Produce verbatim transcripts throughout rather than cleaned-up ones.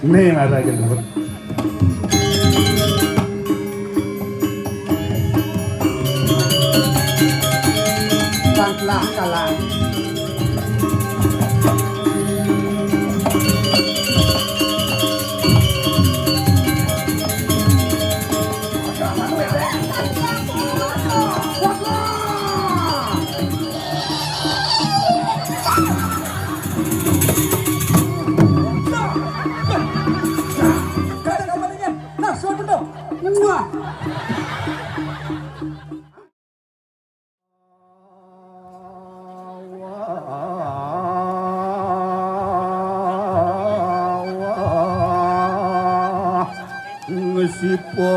Nih, mara gendut. Kalah, kalah. Nah, suara betul. Wah. Ngesipo.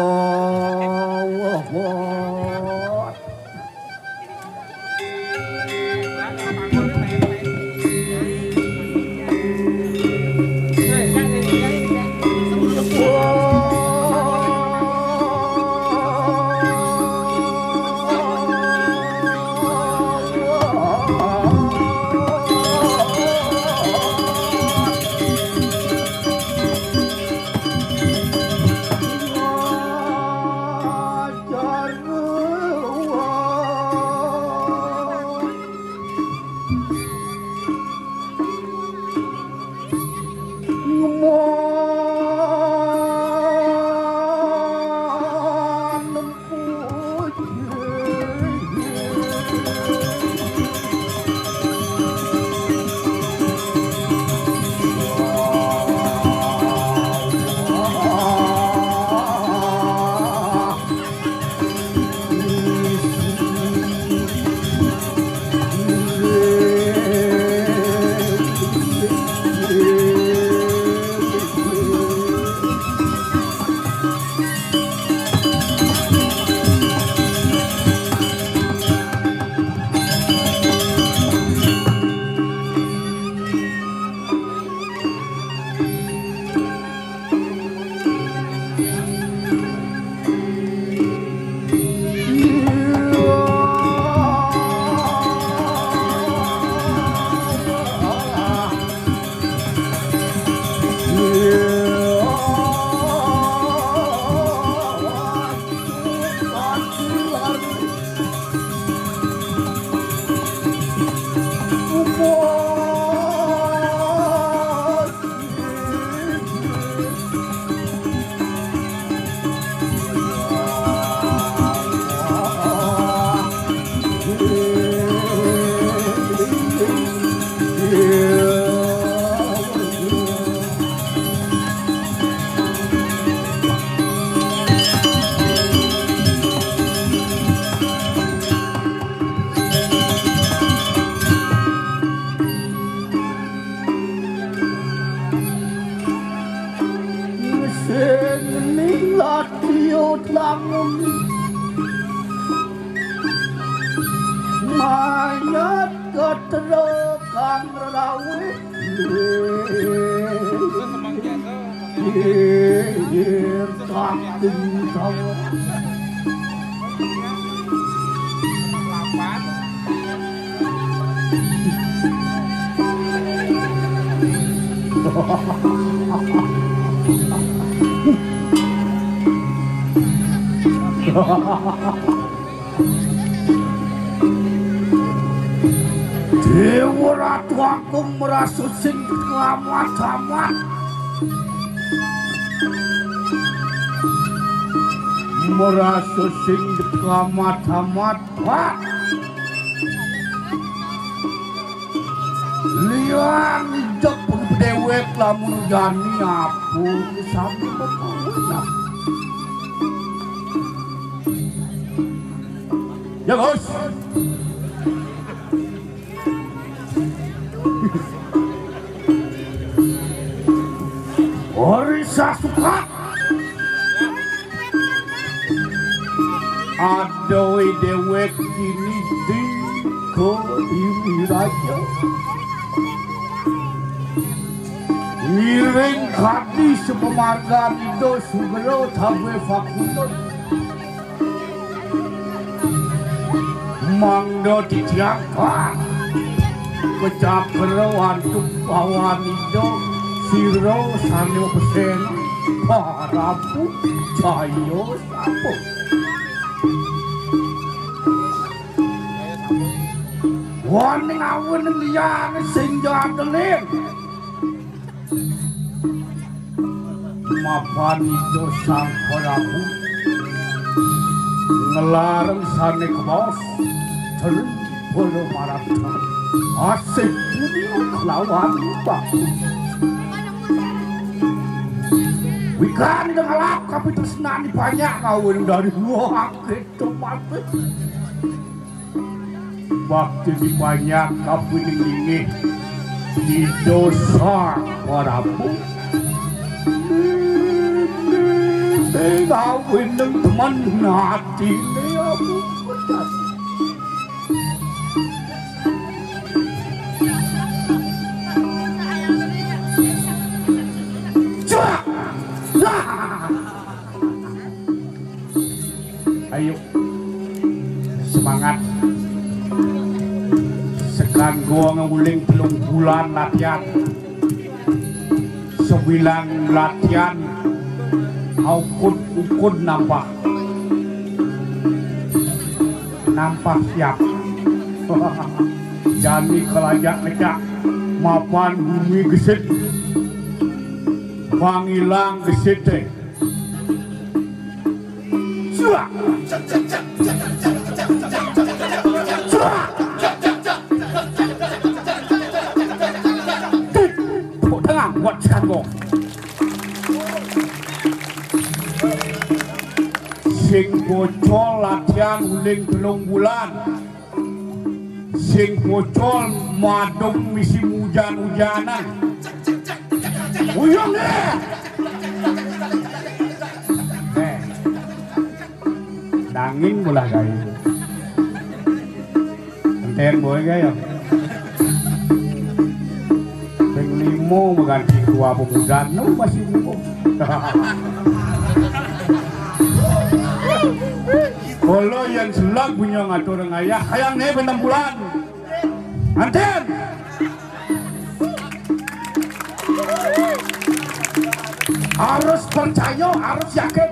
Sing milat yo tangun mayat katero kang rawe. Yen tak tinggal. Dewa Ratu Agung merasa sing keramat-amat. Merasa sing keramat-amat. Wah. Liang jep dewek lamun jani apa sami pepaulah. Ya, Gus. Ori sasuka. Adoh dewek kini di ko diri raja. Ngiring kadi sepemargan Indo Sugro tabe fakundo. Mangda titiang. Pecakra antuk pawanida sira sane pesen Prabu Jaya Sabuk. Waning awen liyane sing jateling. Mapan ida Sang Prabu ngelareng sane kabaos telung puluh marang asih dunia kelawan bakti. Wikan ngalap kapitresnan banyak kawin dari luar itu mati. Bakti dipanjak kapining linggih di dosa Prabu. Sing awineng temen atine aku. Cak! Cak! Ayo. Semangat. Sekan gua nguling telung bulan latihan. Sebilang latihan. Ukun-ukun nampah. Nampah siap. Jani kelajak ngecak. Mapan bumi gesit. Pangilang gesit deh. Suak. Suak. Tepuk tangan buat si Kangkong. Sing bocor latihan uling telung bulan. Sing pocol madung misi ujan-ujanan. Uyung deh. Eh. Dangin bola gayu. Enten boy gayu. Ping limo mengganti ketua pemuda, nu masih limo. Kala yen selak punya ngatur ngayah, hayang ne benem bulan. Anten. Harus percaya, harus yakin.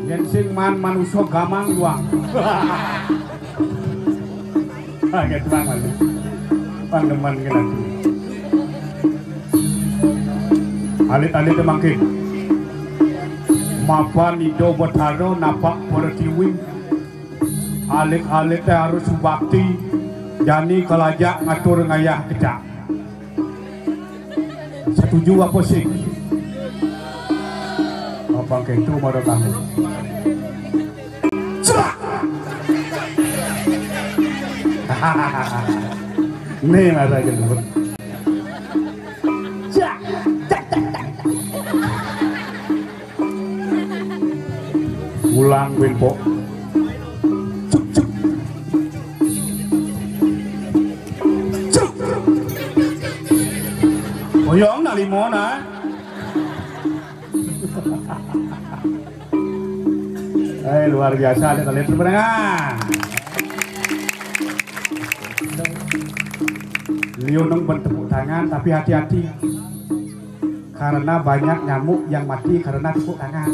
Yen sing man manusa gamang doang. Kaget banget. Pandeman kena tu. Alit-alit mangkin. Mapan Ida Betara napak para tiwi. Alit-alit harus bakti. Jani kalajak ngatur ngayah kecak. Setuju apa sih? Apa ketu mara kamu? Cerak! Nih mara aja dulu. Cerak! Ulang win pok. Cuk, cuk. Cuk. Oyong nak lima nah. Eh, luar biasa ada kalian berpendengar. Liu neng bertepuk tangan tapi hati-hati. Karena banyak nyamuk yang mati karena tepuk tangan.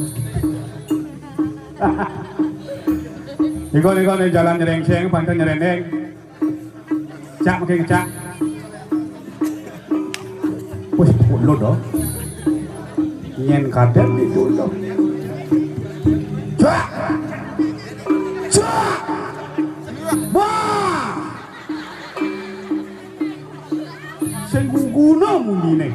Niko niko nih jalan nyerengseng, pantai nyerendeng. Cak makin cak. Wis tepuk lo dong. Nyen kadang itu dong. Cak. Cak. Wah. Sing guguna munine.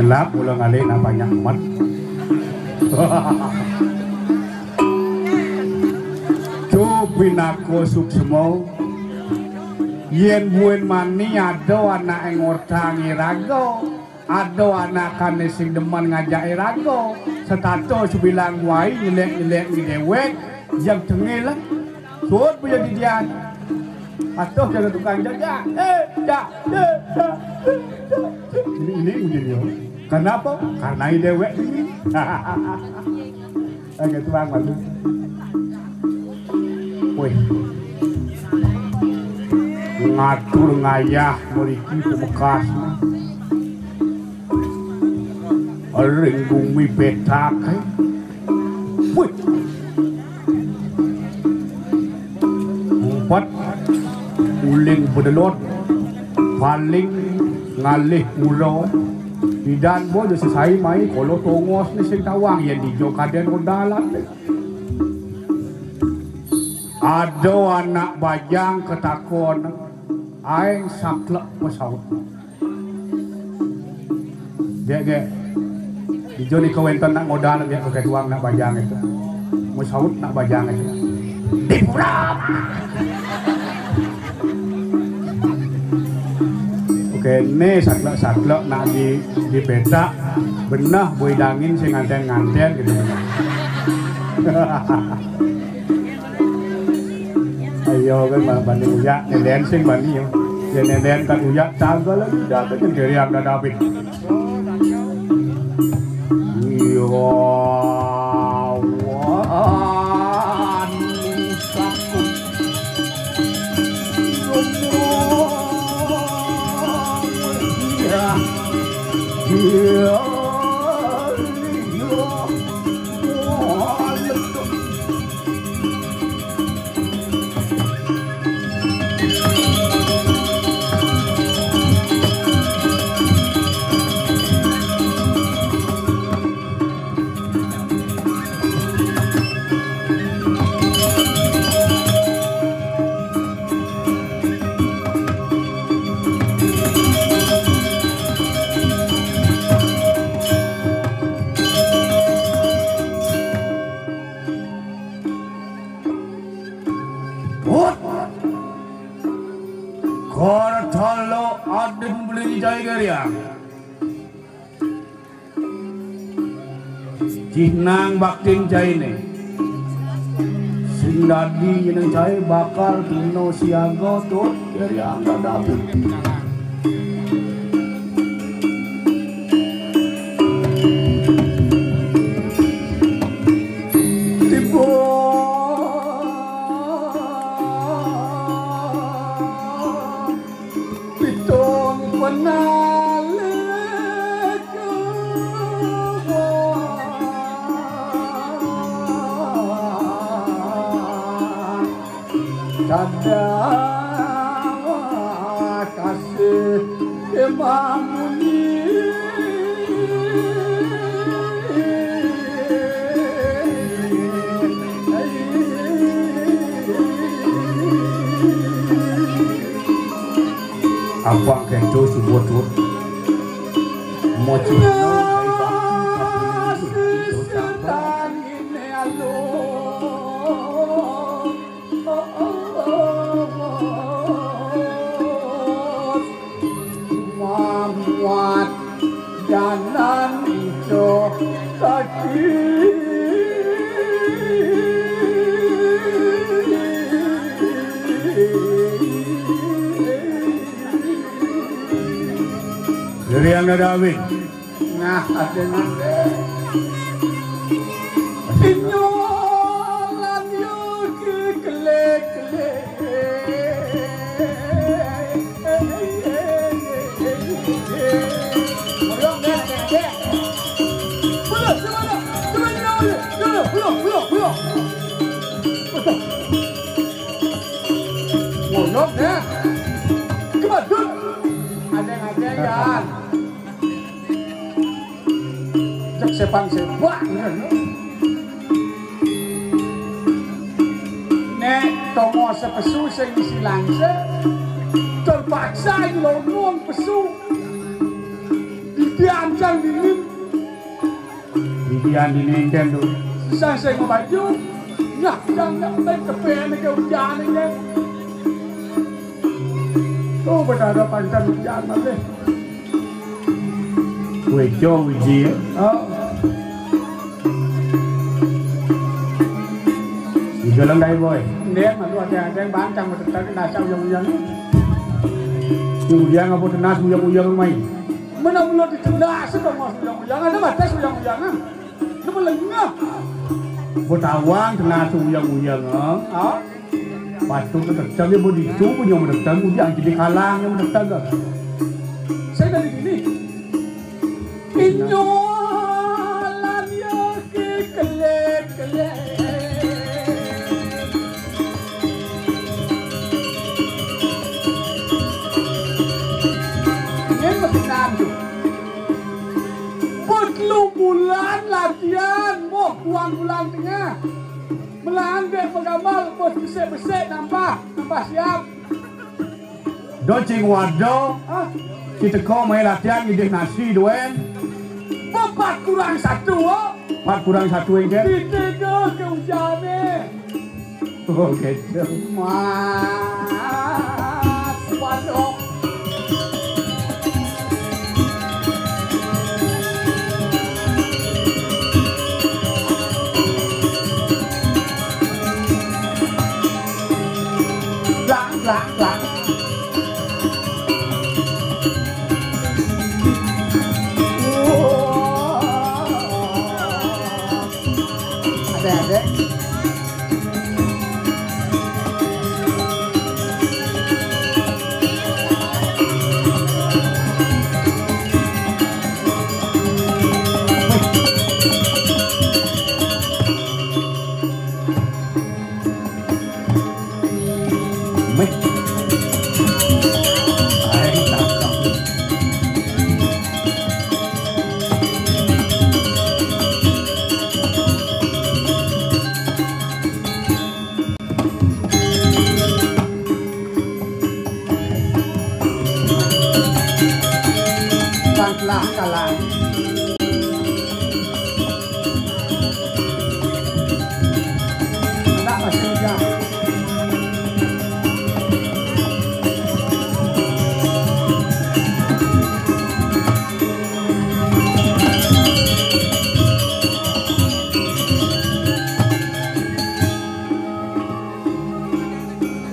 Lap, mula ngalih nak banyak amat. Cu pinaka suksma. Yén buin mani ada anak ngortang iraga, ada anak ané sing demen ngajak iraga, setata sabilang wai nyelek-nyelek ni déwék, yang tengil lah. Suud punya didian. Atuh jaga tukang jajak. Eh, jak, eh, jak, eh, jak. Ini, ini udah dia. Kenapa? Karena ini déwék ini. Agak tuang malu. Wih. Ngatur ngayah mriki pamekas. Ring gumi petak, eh. Wih. Umpet uling bedelot, paling ngalih ula. Idan bo jo sesai mai kolo tongos ni sing tawang yén dija kadén odalan. Ada anak bajang ketakon, aéng saklek pesaut. Gék, gék. Ijo nika wénten nak modal, gék, pakai tuang nak bajang itu. Mau saut nak bajang itu. Di pura. Oke, né saklek-saklek nak di, di petak. Beneh boi dangin sing nganten-nganten gitu beneh. Ayo kan, ba-, bani uyak, nelen sing bani, yo. Ya, nelen kan uyak, tanggal lagi datang kan dari yang dah habis. Iya, wah, ini satu. Iya. Iya. Iya. Wah, Put. Kor tholo adin beli jai gariang. Cihnang baktin cainé. Sing dadi nyeneng cai bakal tuna siaga tut gariang dadapi. Tiba pitung penalik. Kada kasih Imam Muni. Apa kento subuh tut? Moci. Mamuat janan ijo kaki. Dari yang ada awin. Nah, ada nanti. Pinyolan yo ke kelek-kelek. Ngoyong, ya. Kebadut. Ada-ada, ya. Cek sepang sebak. Nek tongo sepesu sing isi langse, terpaksa nyelonong pesu. Di Diancang dingin. Dian dingin kan tu. Sang sing baju. Nyah, jang nak main tepi ni ke ujan ni kan. Oh, benar ada pancan ujan masih. Wei, jauh uji, ya. Oh. Di dalam dai, boy. Dia malu ada, ada yang bantang, betul-betul nasa uyang-uyang. Uyang apa tenas uyang-uyang mai? Mana mula di tenas, sudah mau uyang-uyang, ada batas uyang-uyang, ah. Lu melengah. Betawang tenas uyang-uyang, ah. Ah. Patut tetep dia berisu punya menetang, uji anti di kalang yang menetang, ah. Saya dari sini. Inyolan ya ke kelek-kelek. Ini mesti nandu. Bos lu bulan latihan, moh buang bulan tengah. Melang dek begamal, bos besek-besek nambah, nambah siap. Do cing wado, ah, kita ko mai latihan ngidih nasi duen. Empat kurang satu, oh. Empat kurang satu, engke. Kita ke, ke ujane. Oh, gitu. Mas, waduh. Blang, blang, blang. Ada, ada. Meh. Ai, takam. Tanglah kalah. Anak masih muda.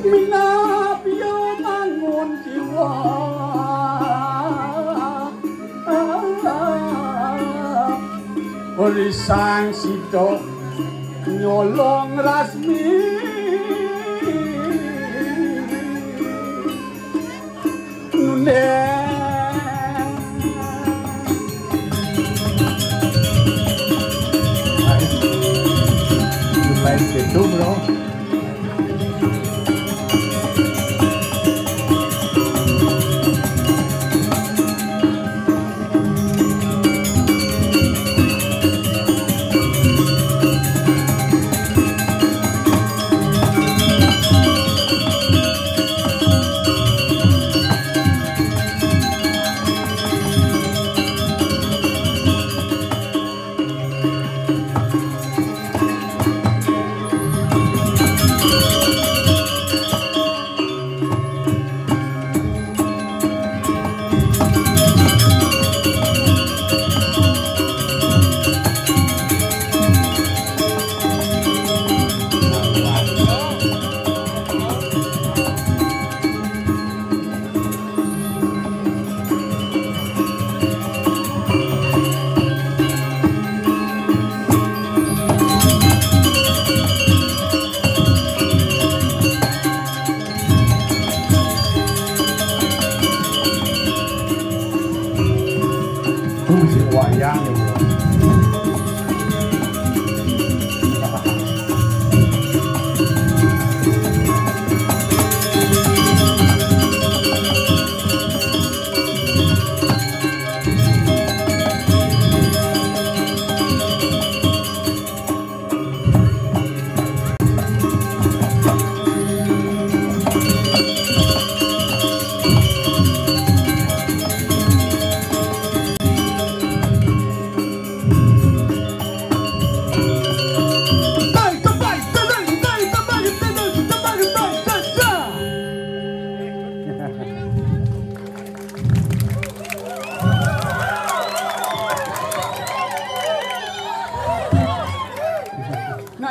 Minab ya mangun jiwa. Risang sida nyolong rasmi. Nundeng. Hai. Main gitu, bro.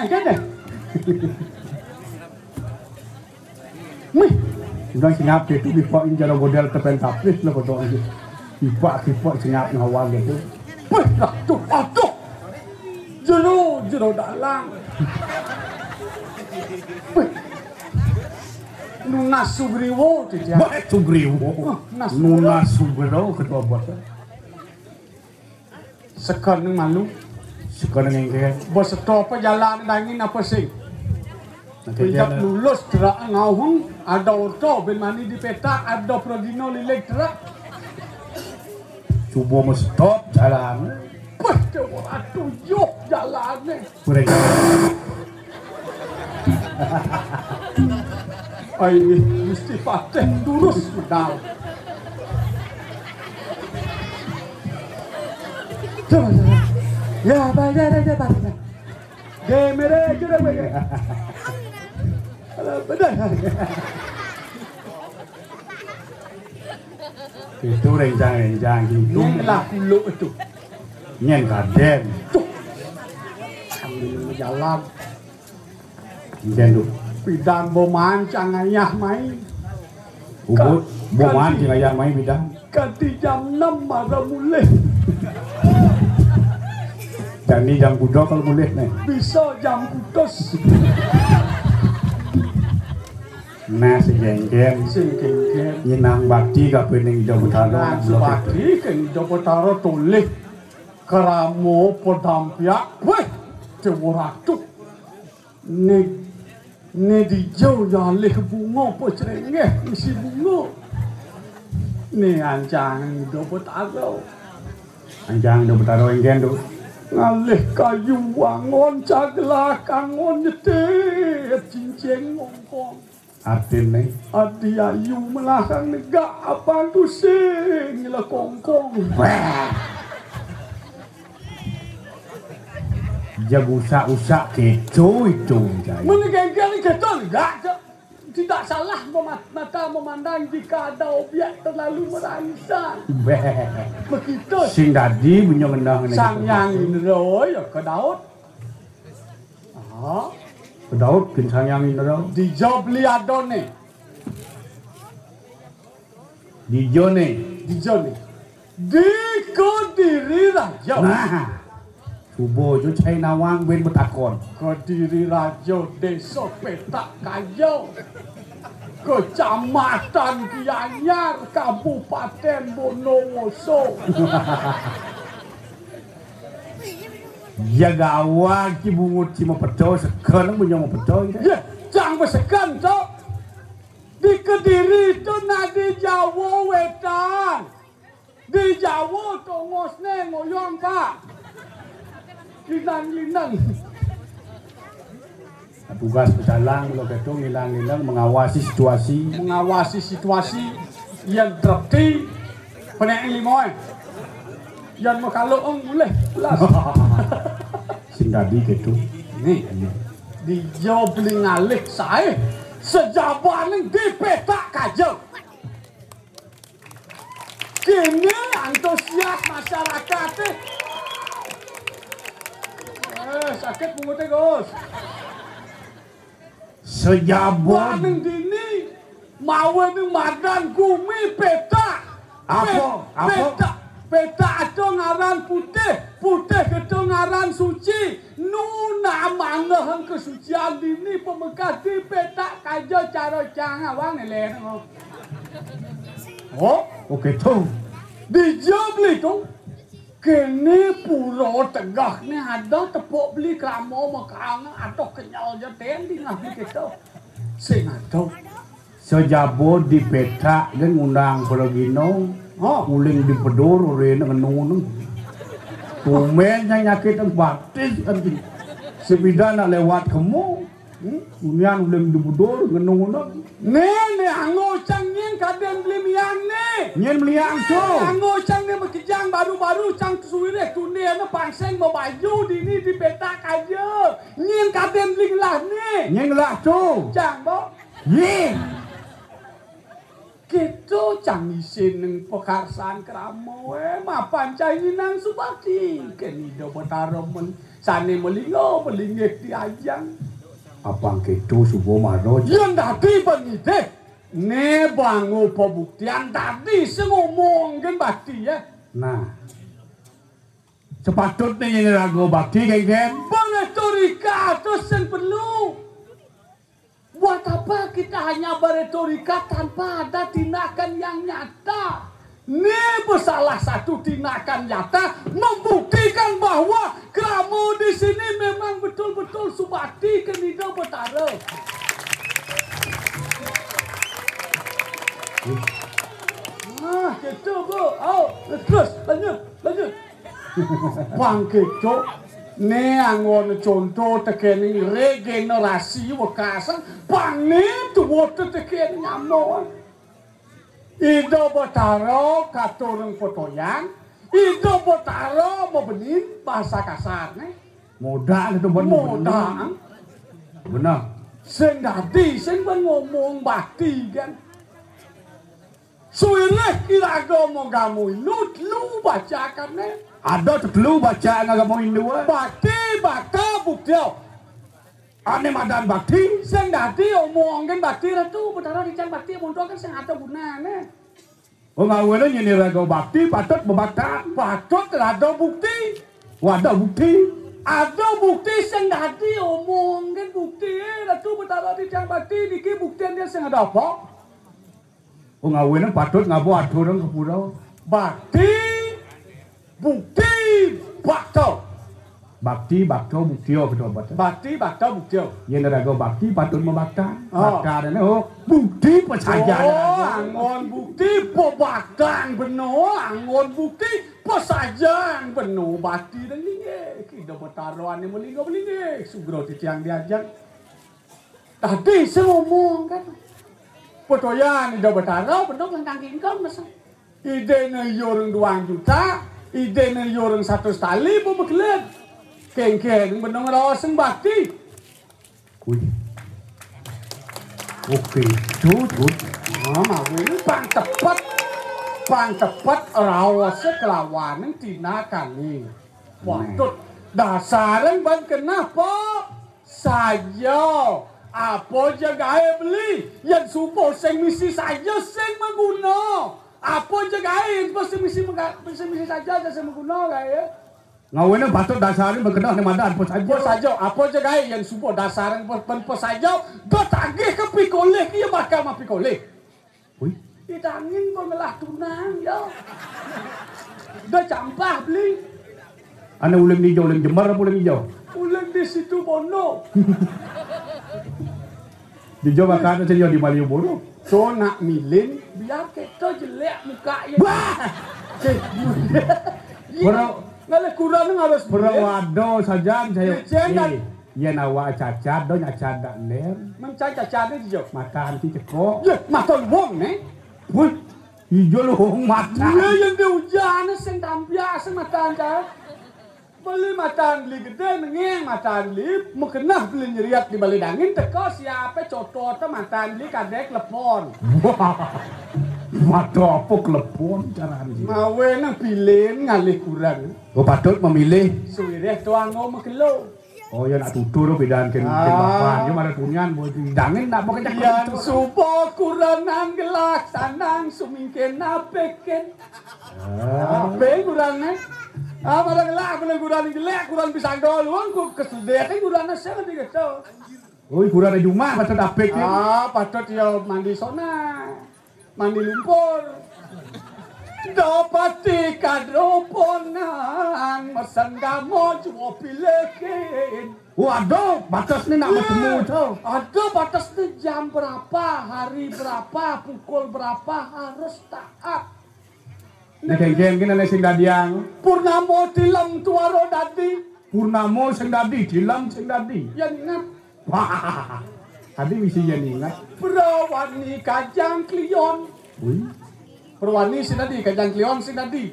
Kéné. Mih, udah singap itu dipok injaro model tepen tapis lah kodok iki. Dipok-dipok singap ngawal gitu. Wih, aduh, aduh. Jero, jero dalang. Wih. Nunas Sugriwo, Titian. Wah, Sugriwo. Nunas Nunas Sugriwo ketua bos. Sekon ning malu. Sekon ning engkén. Bos seto apa jalan dangin apa sing? Nanti Pinjak dia lulus terak ngauhung, ada orto ben mani di peta, ada progino lilik terak. Coba mesti stop jalan. Wah, dia ora tuyuh jalane. Mereka Ai, Gusti Patih durus medal. Coba, coba. Ya, Pak, ya, ya, ya, Pak. Gemere aja dah, Pak. Alah, benar. Itu rencang-rencang itu. Ini lah kuluk itu. Nyen kadén. Tuh. Sambil jalan. Nyen, Duk. Pidang boman cang ayah mai. Ubud, Ka-, boman kanti, cang ayah mai pidang. Kanti jam enam mara mulih. Jani jam kuda kalau mulih nih. Bisa jam kutus. Nah, sing kéngkén. Sing kéngkén. Nyinang bakti kapining Ida Betara. Nah, sebakti kén Ida Betara tolih. Krama pedampiak, wéh, Déwa Ratu. Né, né dija yalih bunga apa créngéh isi bunga. Né ancang Ida Betara. Ancang Ida Betara éngkén, Duk. Ngalih kayu wangon caglah kangon nyetit cincin ngongkong. Artiné? Adi ayu melahang negak apa tusing nyelekongkong. Wah. Jag usak-usak kéto itu, Jai. Mene gengkel kéto negak, Cok. Tidak salah memat-, mata memandang jika ada objek terlalu merangsang. Beh. Begitu. Sing dadi punya ngenah ngene Sang gitu. Hyang Indra ya ke Daud. Ah. Ke Daud gén Sang Hyang Indra. Dija beli adoné. Dija né. Dija né. Di Kediri Raja. Nah. Coba aja cai nawang ben betakon. Kediri Raja, Désa Petak Kaja. Kecamatan Gianyar, Kabupaten Bondowoso. Ya gawat ki bungut ci mapedha, seken punya mapedha. Ya, cang besekan, Cok. Di Kediri itu nadi Jawa Wetan. Di Jawa tongosné ngoyong, Pak. Linang-linang. Tugas pecalang kalau gitu ngilang-ngilang mengawasi situasi. Mengawasi situasi yang terti penek lima eh. Yang makaluung mulih belas. Sing dadi gitu. Nih, dija beli ngalih saé sejabaning di Petak Kaja. Kini antusias masyarakat eh. Eh, sakit punguté, Gus. Sejabon. Wah, ning dini mawa ning madan gumi petak. Apa? Pe-, apa? Petak. Petak ada ngaran putih, putih ada ngaran suci. Nu nak manggehang kesucian dini pamekas di Petak Kaja cara cang awang lén. Oh, oke tuh. Dija beli tuh. Kini pura tegah ni ada tepuk beli krama makang ada kenyal je ten di ngapi kita. Sing ada. Sejaba di Petak kan ngundang pelagina. Ha. Uling di Pedur, urena ngenu. Tumben nyai nyakit batis kan. Sepeda nak lewat kemu. Hmm? Unian uling di Pedur, ngenu ngunu. Né, né, anggo cang nyén kadén beli miang né. Nyén beli miang tu. Anggo cang né makejang baru-baru cang suwirih tundé ana pangseng mabaju dini di Petak Kaja. Nyén kadén beli ngelah né. Nyén ngelah tu. Cang, Bo. Yé. Kéto cang isin ning pakarsan krama, eh, mapan cai nyinang subakti. Kén Ida Betara men Sané malinga, malinggih di ajang. Apang kéto suba mara. Yén dadi pangidih, né bangun pabuktian dadi sing ngomong gén bakti ya. Nah. Sepatutné yén raga bakti kénkén. Bang rétorika to sing perlu. Buat apa kita hanya beretorika tanpa ada tindakan yang nyata? Ini salah satu tindakan nyata membuktikan bahwa krama di sini memang betul-betul subakti ke Ida Betara. Nah, gitu, Bu. Ayo, terus, lanjut, lanjut. Pang kéto, né anggon conto tekéning regenerasi wekasan, pang né tuwuh tekéning nyama. Ida Betara katurung potoyan, Ida Betara mabenin basa kasarné. Modak itu buat modak. Bener. Sing dadi, sing ben ngomong bakti kan. Suwirih iraga magama Hindu, telu bacakané. Ada tetelu bacaan agama Hindu, eh. Bakti, bakta, buktya. Ané madan bakti. Sing dadi omongin bakti Ratu Betara, dicang bakti monto kan sing ada gunané. Oh, ngawéné yén iraga bakti patut bebaktan. Patut ada bukti. Wadah bukti. Ada bukti sing dadi omongin bukti, eh, Ratu Betara, dicang bakti niki buktiné sing ada apa? Oh, ngawéné patut ngaba aturang ka pura. Bakti, bukti, bakta. Bakti, bakta, bukti, oh, betul, betul. Bakti, bakta, bukti. Yén raga bakti patut mabaktan. Ah. Baktané, oh, bukti pasajan. Oh, anggon bukti pabaktan bena, anggon bukti pasajan bena bakti dan linggih. Ida Betara ané malinga malinggih. Sugra titiang diajeng. Tadi sing ngomong kan. Potoyan Ida Betara benung lan kangkingkong mesen. Idéné yurung duang juta, idéné yurung satus tali bu bekelet. Kénkén benung raos sing bakti. Wih. Oké, jut, jut. Nah, mau ini pang tepet. Pang tepet raosé kelawaning tinakané. Waduh, dasaré ban kenapa? Saja, apa ja gaé beli, yén suba sing misi saja sing maguna. Apa ja gaé, yén suba sing misi mega-, sing misi saja ja sing maguna gaé. Ngawéné patut dasaré magenah né madan apa saja. Apa saja, apa ja gaé, yén suba dasaré pa-, pa-, apa saja, da tagih ka pikolih, iya bakal mapikolih. Wih. Idangin kok ngelah tunang, ya. Udah campah beli. Ané uling ijo, uling jembar apa uling ijo? Uling di situ bono. Di Jawa Barat aja ya di Malioboro. So nak milin, biar kita jelek muka ya. Wah! Iya. Bro. Ngalih kurang harus bro milin. Waduh, sajan saya. Licin dan eh. Yén awak cacat, do nyacat dak ler. Mencai cacat né ijo. Mata anti cekok. Yé, mata luwung né. Wih, ijo luwung mata. Iya, yén di ujan sing tampiak sing mata anca. Beli mata beli gedé nenging mata beli, mekenah beli nyeriat di bali dangin teka siapé cotot mata beli kadék lepon. Wah, mata apa klepon caranya? Mawe nang pilin ngalih kurang. Oh, patut memilih. Suwireh tuang ngomong kelo. Oh, ya nak tutur bedaan ken, ken bapan. Dia marah punyan, boy. Dangin nak pakai cakap. Yan suba kuranan gelak sanang sumingkin apekin. Ape kurang, eh? Ah, marah gelak, bener kurang gelak, kurang bisa gol. Wong ku kesudet, eh, kurang nasa di gitu. Oh, kurang ada jumah, patut apik, ya. Ah, patut ya mandi sona. Mandi lumpur. Dapati kadroponan, mesenggama jua pilekin. Waduh, batas ni nak bertemu tu. Ada batas ni jam berapa, hari berapa, pukul berapa harus taat. Ni kengkeng kena ni sing dadiang. Purnamo tilam tuaro dadi. Purnamo sing dadi, tilam sing dadi. Yang ingat. Wah, tadi misi yang ingat. Perwani kajang klion. Wih. Perwani sing dadi, kajang klion sing dadi.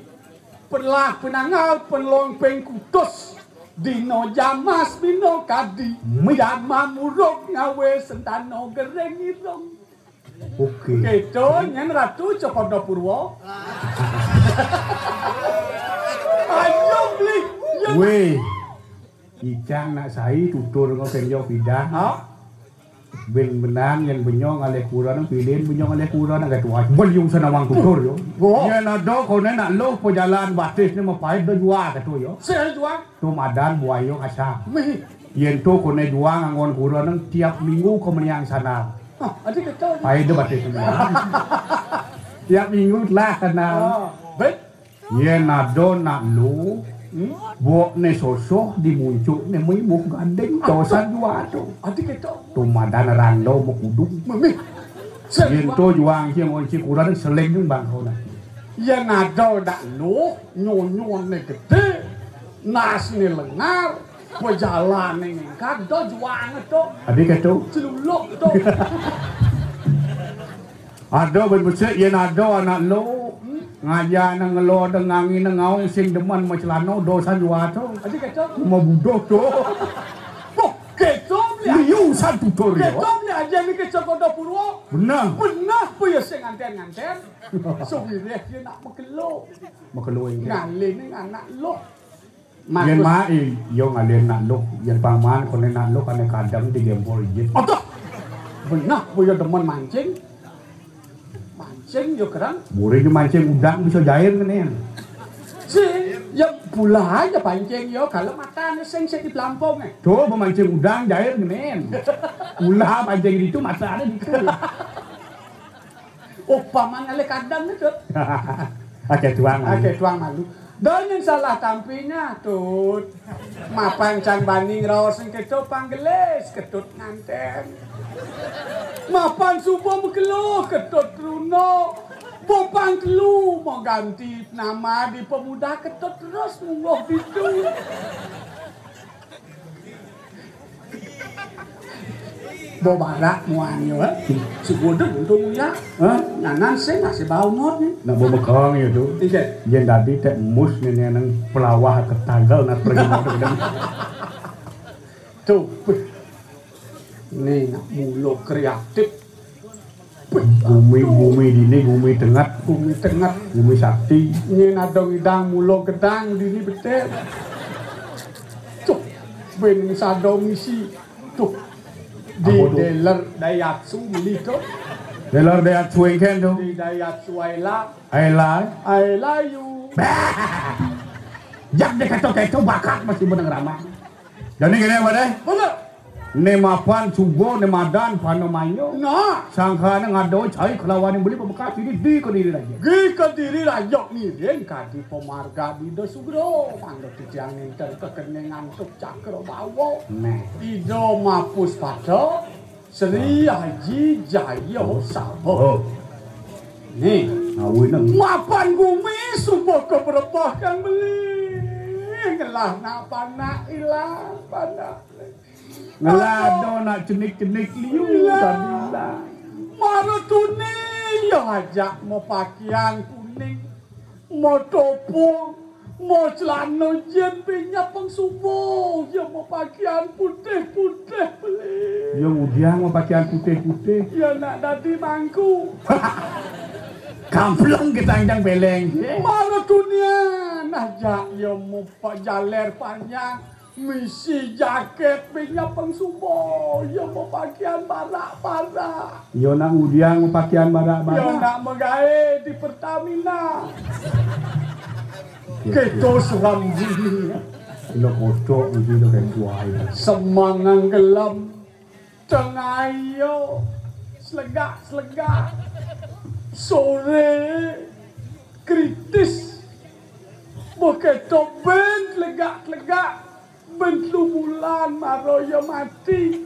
Perlah penangal penlong pengkutus. Dino jamas bino kadi. Jama muruk ngawe sentano gereng irung. Oke. Keto nyen Ratu Cokodo Purwo. Ayo beli. Weh. Icang nak sai tutur ngo penjo pidan. Ha? Ben benang yen benyo ngalih kurenan, pilih benyo ngalih kurenan, agak tua. Beliung sanawang tutur yo. Bo. Yen ada kone nak luh pejalan batis ni mapait do jua kato yo. Sing jua. Tu madan buayo kasar. Mih. Yen tu kone jua nganggon kurenan tiap minggu ke meniang sana. Ha, adi kato. Pait do batis ni. Tiap minggu lah sana. Ha, bet. Yen ada nak luh, hmm? Bok ne sosoh di muncuk ne mui bok gandeng dosan jua tu. Adi kato. Tu madan rando mukudung. Mami. Yen tu juang sia ngonci kurenan seling ding bangko na. Yen ada nak luh, nyonyo ne gede, nas ne lengar, pejalan ne ngingkat, do juang tu. Adi kato. Celuluk tu. Ada ben besik, yen ada anak lo, ngajar nang ngelo dengan ngin ngaung sing demen macelano dosan jua tu. Adi kato. Mau buduh tu. Boh, kato beli. Liu san tutur yo. Kato beli aja ni ke Cokor Purwo. Benar. Benar pun ya sing nganten-nganten. Sewireh dia nak makelo. Makelo ini. Ngalih ni anak lo. Yen mai, yo ngalih nak luh, yen paman kone nak luh kane kadang di gempol ijit. Aduh. Benar, boyo demen mancing. Mancing yo kerang. Buri di mancing udang bisa jair ngene. Si, ya pula aja pancing yo, kalau mata ne sing sik di pelampung eh. Tuh, memancing udang jair ngene. Ula pancing itu mata ada gitu. Oh, paman ngalih kadang itu. Oke, tuang. Oke, tuang malu. Donin salah tampinya, Tut. Mapan cang bani ngraos sing keto panggelis, ketut nganten. Mapan subuh makelo, ketut runo. Bopang telu mau ganti nama di pemuda, ketut terus mungguh bidu. Bo barak muan yo, eh. Si Godeg untung ya. Hah? Nanan sing masih bau not ni. Nak bo mekong yo tu. Iya. Yen dadi tek mus ni nang pelawah ketagal nak pergi mau tu. Tu. Ni nak mulo kreatif. Gumi, gumi dini, gumi tengat. Gumi tengat. Gumi sakti. Nyen ada ngidang mulo gedang dini betek. Tuh, ben sado misi. Tuh. Di apa tu? Dealer Daihatsu beli tuh. Dealer Daihatsu engken tu. Di Daihatsu Aila. Aila. Aila you. Bah. Jak deh kato-kato bakat masih benang ramah. Jani kene apa deh? Mana? Ne mapan suba ne madan pana manyo. Nah. Sangkane ngado cai kelawan beli pembekas ini di Kediri Raja. Di Kediri Raja ngiring kadi pemarga Ida Sugro. Mangga titiang nenten kekening antuk cakra bawa. Nah. Ida Mapus Pada Sri Haji Jaya Sabha. Oh. Nih. Awineng. Mapan gumi suba keberebah kang beli. Ngelah nak panak ilang panak. Ngelado nak cenik-cenik liu tadi lah. Mara tuni ya ajak mau pakian kuning, mau topong, mau celana jen pinyap pang subuh, ya mau pakian putih-putih beli. Ya udah mau pakian putih-putih. Ya nak dadi mangku. Kampleng ke tanjang beleng. Mara tunian ajak ya mau pak jaler panjang. Misi jaket pinyap pang suba, ya mau pakian barak-barak. Ya nak ngudiang pakian barak-barak. Ya nak magae di Pertamina. Keto seram dini. Lo kotok mesti lo kayak buaya. Semangang gelem, tengah iyo, selegak-selegak. Sore kritis. Beketo ben selegak-selegak. Ben telu bulan mara ya mati.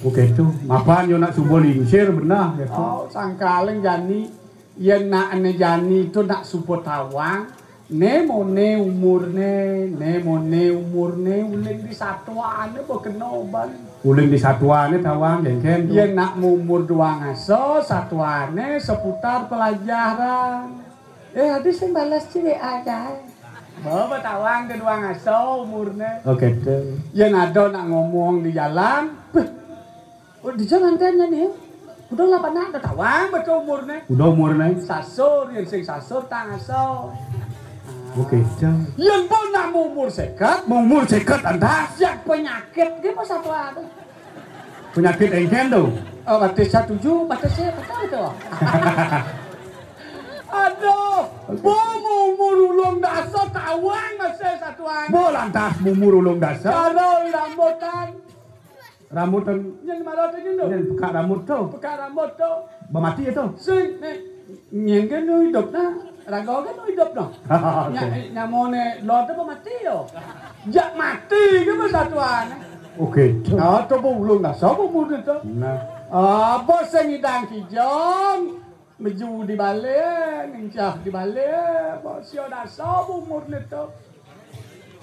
Oke tu, mapan yo nak suba lingsir benah ya tu. Oh, sangkaling jani, yen nak ene jani tu nak suba tawang, ne mone umurne, ne mone umurne uling di satuane bekeno ban. Uling di satuane tawang jengken tu. Yen nak umur dua ngasa, satuane seputar pelajaran. Eh, adi sing balas cilik aja. Bawa tawang kedua ngaso umurne. Oke tu. Yen ada nak ngomong di jalan, beh, oh, di jalan kan ni. Udah lah panak ada tawang betul umurne. Udah umurne. Sasur, yen sing sasur tak ngaso. Nah, Oké, Cang. Yén pun nak umur seket, umur seket, lantas. Yang penyakit gé pas apa tuh? Penyakit éngkén tuh. Oh, batis satu ju, batis saya betul itu. Aduh, bo umur ulung dasa tawang masih satuan. Bo lantas umur ulung dasa. Kalau rambutan. Rambutan. Nyén mara tuh nyén tuh. Nyén pekak rambut tuh. Pekak rambut tuh. Ba mati ya tuh. Sing, né, nyén kan nu hidup nah. Raga kan nu hidup nah. Nya, nyamoné lo tuh ba mati yo. Jak mati gé ba satuan. Oké, tuh. Nah, tuh bo ulung dasa bo umur tuh. Nah. Apa sing idang kijang? Meju di balé, ngencah di balé, ba sio dasa bo umur né to.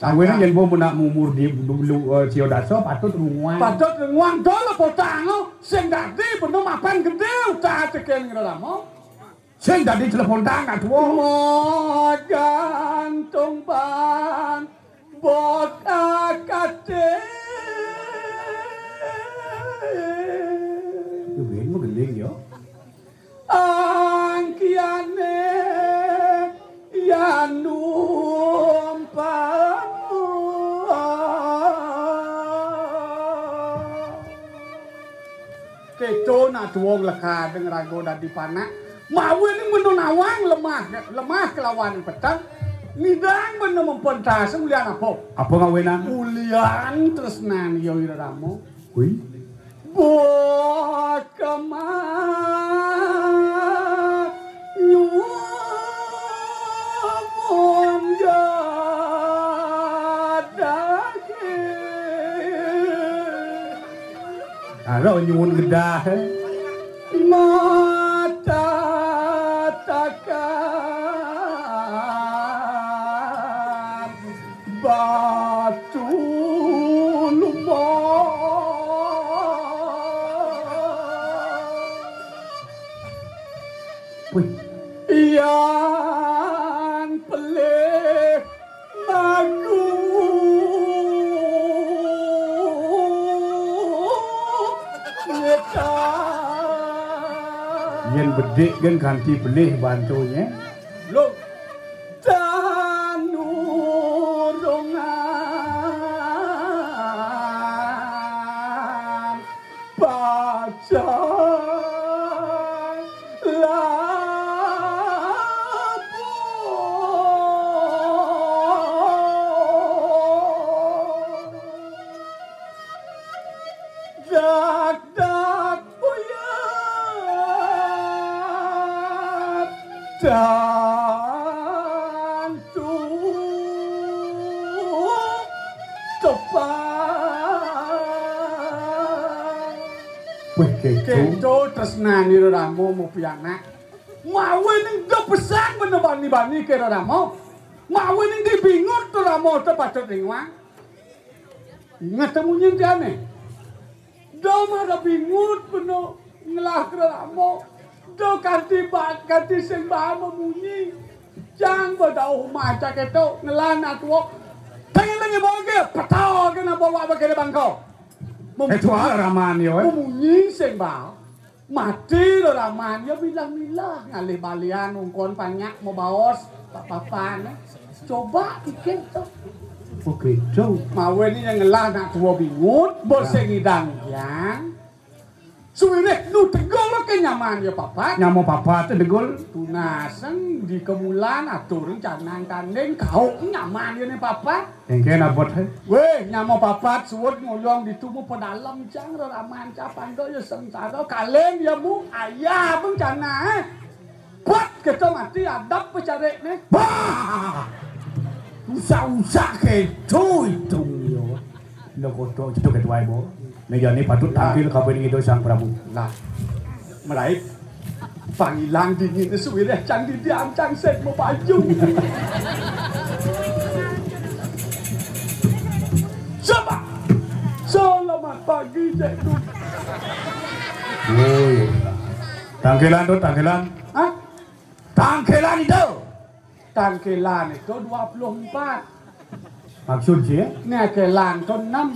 Awéné yén bo nak umur di dulu, eh, sio dasa patut runguang. Patut runguang dol potang, oh. Sing dadi bener mapan gedé utah tekén ngrerama. Sing dadi telepon tangan tuwa. Magantung ban bot akaté. Yo, ben mau gending yo. Angkiané ya numpang. Kéto nak tuwong lekadeng raga dadi panak. Mawinan menu nawang lemah, lemah kelawan peteng. Ngidang bener mempentaseng ulian apa? Apa ngawinan? Ulian tresnan ya ira rama. Kuwi. Buah kemah nyuwun gadahé. Karo nyuwun gedahé. Mata takar batu lumba. Wih. Yan pelih magu nyetan. Yén bedik kan kanti pelih bantunya. Lho. Tanurungan pacang labuh. Dak-dak buyar tantu tepat. Wih, kéto. Kéto tresnan ira rama mau pianak. Mawinan da pesan bener bani-bani ké ira rama. Mawinan dibingut to rama to patut ringwang. Inget munyin diané. Da mara bingut beno ngelah keramo. Da kanti ba-, kanti sing ba mamunyi. Cang ba dauh maca kéto ngelah nak tuwa. Tengelengi boge, petawa kena bawa bakene bangko. Mem-, eh, tuwa raman yo, eh. Mamunyi sing ba. Mati lo raman ya milah-milah ngalih balian ungkon panyak mau baos papapan. Coba pikir to. Oke, Cong. Mawe ni yang ngelah nak tuwa bingut, bos sing ngidang yang. Suwine nu tegol ke nyaman ya papat. Nyama papat tegol. Tunaseng di kemulan atur canang tanding kau nyaman ya ne papat. Engke nabot, he? Weh, nyama papat suwud ngoyong ditu mu pedalem cang reraman capando ya sengsara kaleng ya mu ayah bencana, eh. Pat kita mati adab pecarik ne. Bah! Usah-usah keto itu yo. Lo koto itu ketua ibu. Meja ni patut tampil kabeh ning itu Sang Prabu. Lah. Merai panggilan dingin suwireh cang didian cang set mau baju. Coba. Selamat pagi, Cek Dut. Woi. Tangkilan tuh, tangkilan. Hah? Tangkilan itu. Tangkilan itu dua puluh empat. Maksud sih ya? Nekelan to enam.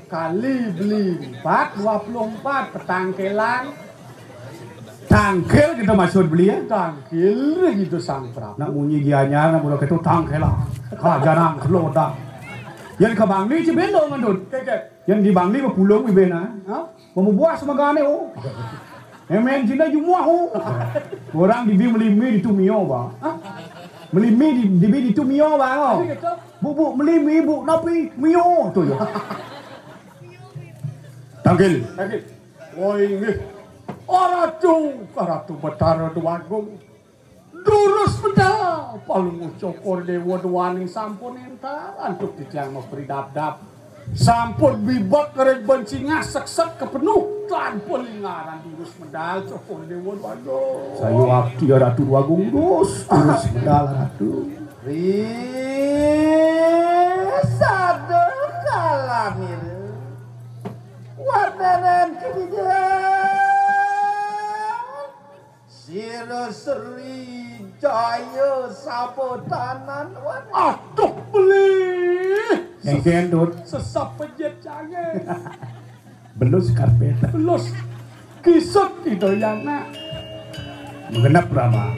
Kali beli empat, dua puluh empat. Petangkilan. Tangkil kita maksud beli ya. Tangkil gitu sang Prabu. Nak munyi gianyar nak budak itu tangkil lah. Kajanang kelodang. Yang ke Bangli cibelo ngandut. Keket. Yang di Bangli berpulung bibena. Ha? Kamu buah semagane oh. Emen Cina jumuah oh. Orang dibi melimi di tumio ba. Ha? Melimi di dibi di tumio ba oh. Bubuk melimi bu napi mio tu ya. Tangkil. Tangkil. Woi nggih. Aratu, Aratu Betara Dewagung. Durus medal palungguh Cokor Dewa Dewaning sampun entar antuk titiang mapridabdab. Sampun bibek ring bencingah seksek kepenuh tanpa lingaran durus medal Cokor Dewa Dewagung. Sayu abdi Ratu Dewagung durus, durus medal Ratu. Ri sada kalamira. Wardanan kididang. Sira Sri Jaya Sabutanan. Aduh, beli. Yang gendut. Sesap pejit jange. Belus karpet. Belus. Kisut itu yang nak. Menggenap rama.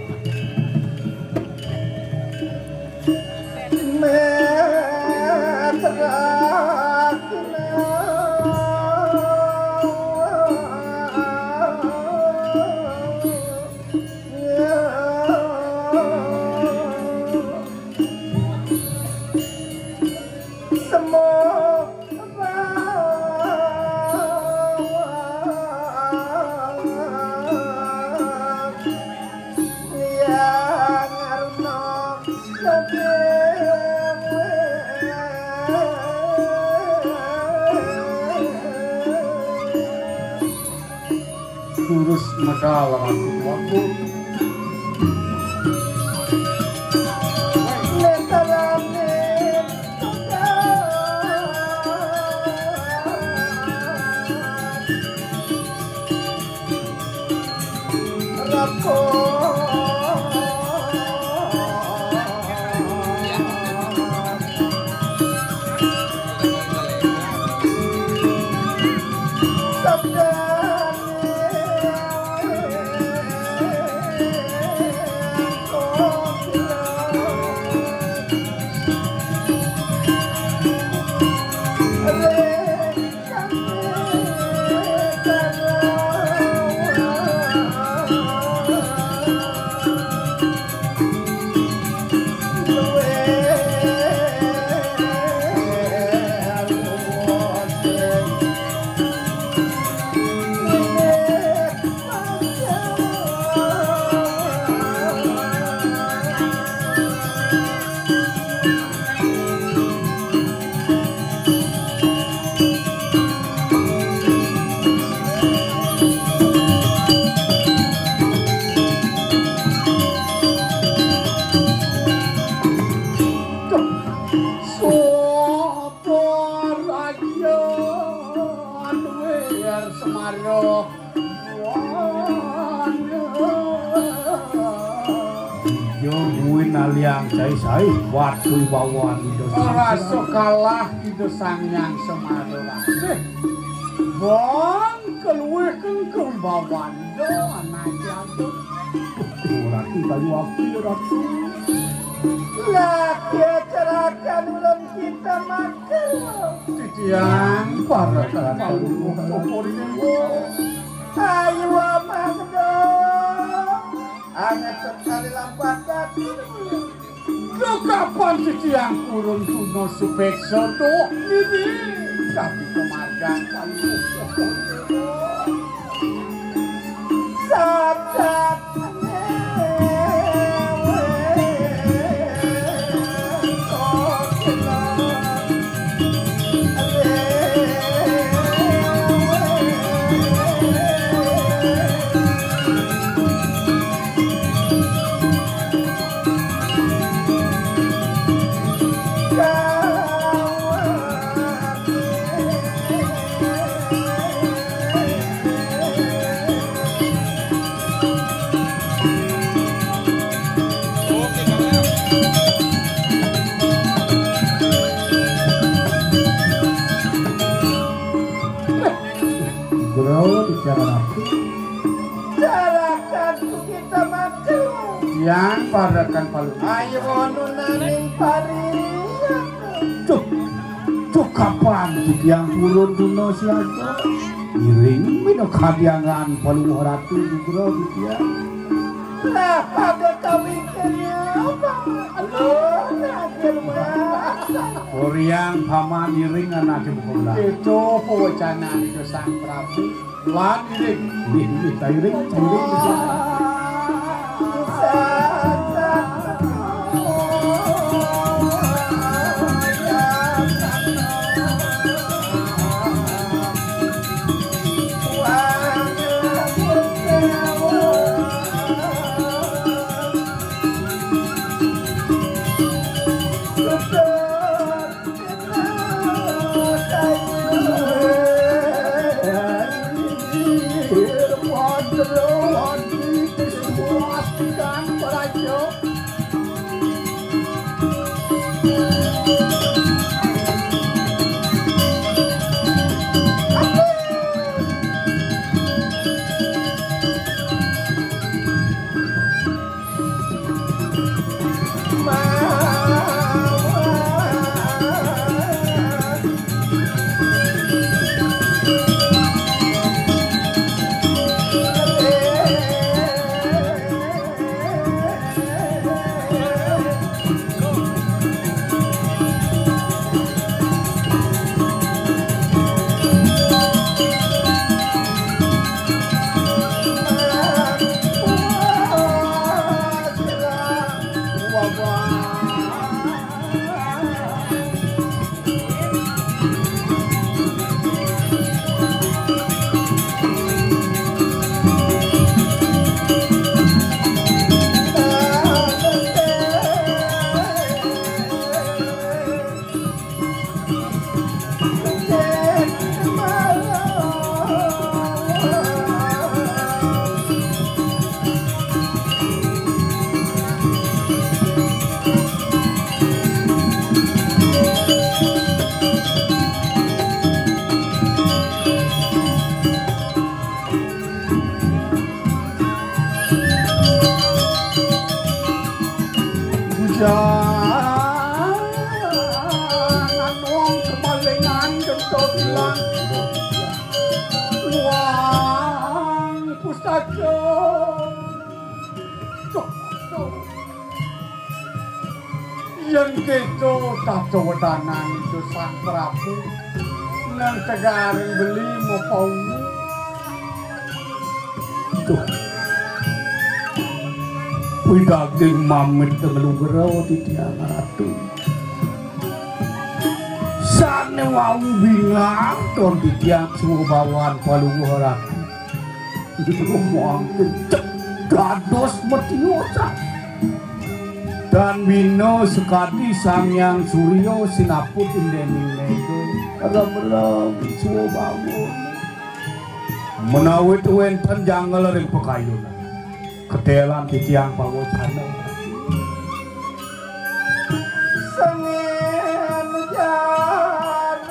Semua Durus medal Ratu Tuaku. Sapa raja duwe Semara? Iya kuwi naliang cai sae watu bawan Ida Sang Rasa kalah Ida Sang Hyang Semara Ratu. Bon keluwih kengkung bawan Ida anake agung. Ratu kayu api, Ratu. Lagi acara kan ulun kita makan. Titiang para kalungguh Cokor Dewa. Ayo mangda. Anget sekali lampat dati. Lho kapan titiang purun tuna supeksa tuh nini. Tapi kemargan kalungguh Cokor Dewa. Sadat Yang parekan palu. Ayo nunaning pari. Duh, duh, kapan titiang purun tuna siaga? Ngiring minakadiangan Palungguh Ratu nugra titiang. Lah, pada kawin kene apa? Aduh, akhir mah. Oriang paman ngiring anake buka belah. Itu pewacanan ke Sang Prabu. Lan iring. Iring, iring, iring, iring. Jangan wong kemalingan gentut ilang. Wang pustaka. Duh, duh. Yen kéto tacawedanan Ida Sang Prabu, nang tegaring beli mapaungu. Duh. Kuwi daging mamit nglugra titiang Ratu. Sané wau bingang ton titiang subawan Palungguh Ratu. Mangkin cek dados matiosan. Dan wina sekadi Sang Hyang Surya sinaput indéning méga. Rem-rem swabawa. Menawi wénten jangel ring pakayunan, ketelan titiang pawacana. Sengin jaran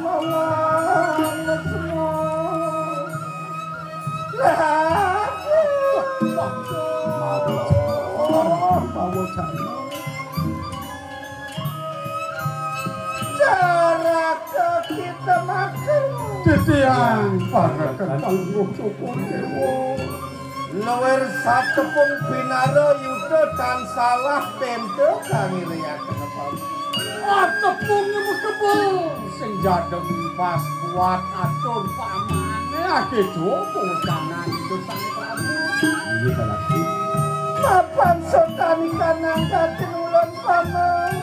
mawon semua. Lah. Pawacana. Caraka kita makan. Titiang parekan Palungguh Cokor Déwa. Luwir satepung pinara yuda tan salah penta kangiriaken apa. Atepung makebel sing jadem pas kuat atur pamane akéto pawecanan Ida Sang Prabu. Inggih, Palaki. Mapan sotani kanang katin ulun paman.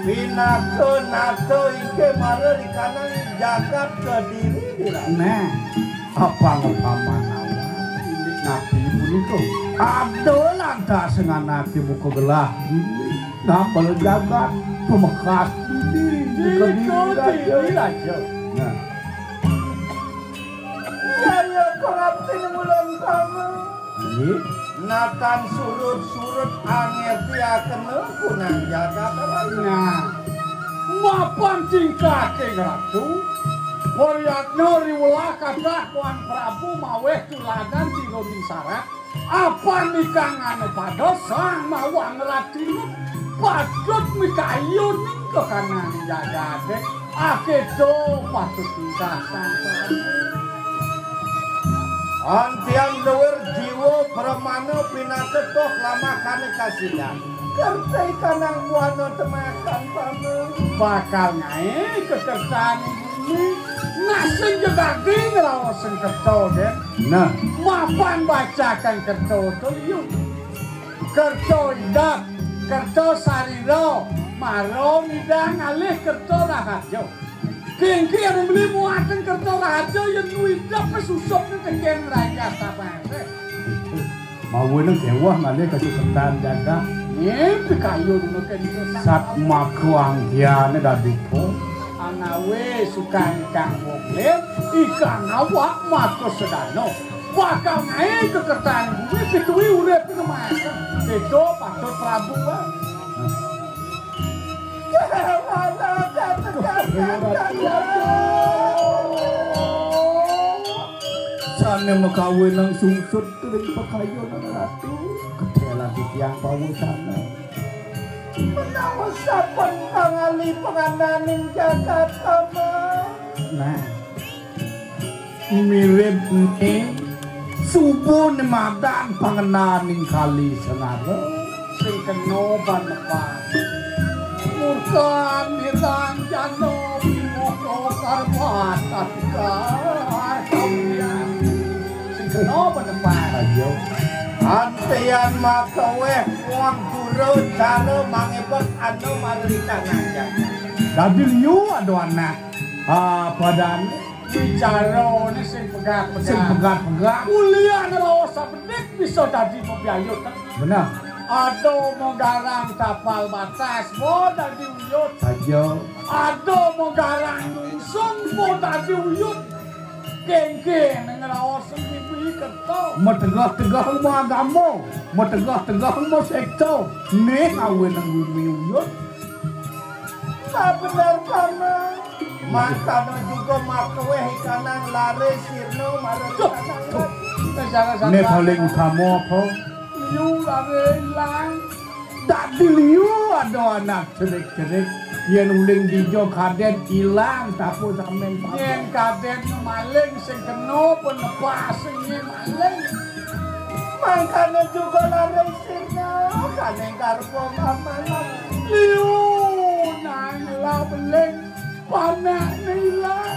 Pinaka nata inggih mara rikanang jagat Kediri, Dira. Nah, apang paman awan indik napi punika? Ada lantas nganake muka gelah dini, nambel jagat pamekas dini, Kediri, Kediri Raja. Raja. Nah. Jaya pangaptin ulun paman. Nggih. Natan surut-surut angertiakena kunang jagat raya. Nah, mapan tingkahing Ratu, Priyatna riwela kathah Puang Prabu maweh tuladan jroning sarat. Apan ikang ane pada sang mawang ratina patut mikayuning kekanan jagate. Aketo patut tingkah sang Prabu. Antian luwir jiwa pramana pinaka toh lamakane kasidan. Kerta ikanang buana temakan pama. Bakal ngae kekertaan bumi. Nasing jedadi ngraosen kerta, Den. Nah. Mapan bacakan kerta to liu. Kerta idap, kerta sarira, mara ngidang alih kerta raharja. Kengke anu beli muatan kerta raharja yen nuidap susupne teken raja sabase. Mawinan kewah ngalih kasukertan jagat. Nggih, pikayu dulu kento. Sat maka anggiane dadupa. Anawe sukan kang wong lir, ikang awak maka sedana. Bakal ngae kekertan bumi pituwi urip nemaken. Beda patut Prabu, Bang. Sane makawinang sungsut ring pakayunan ratu. Ketelan titiang pawucana. Menawa sampun pangali pangananing jagat ama. Nah. Mirip ne suba nemadan pangenaning kali senara. Sing kena panepan. Murkan mirang jana bimoto karwatan. Sing kena panepan. Ayo. Antian makaweh wong guru cara mangebek anu marita nangga. Dadi liu ada anak. Ah, padane. Bicarane sing pegat-pegat. Sing pegat-pegat. Mulian raos sabedik bisa dadi mabiayut. Bener. Ada magarang tapal batas, mo dadi uyut. Aja. Ada magarang nungsung, mo dadi uyut. Kengke ngraos mimpi kerta. Mategah-tegah mo agama, mategah-tegah mo sekta. Nih awinang bumi uyut. Bener, Paman. Mangkana juga makaweh ikanang lare sirna marang ikanang lare. Ne paling utama apa? Liu lare ilang. Dadi liu ada anak cerik-cerik. Yen uling dija kaden ilang, tapu samen paman. Yen kaden maling sing kena penepas sing maling. Mangkana juga lare sirna, kaning karpa paman. Liu nang lah beling. Panakne ilang.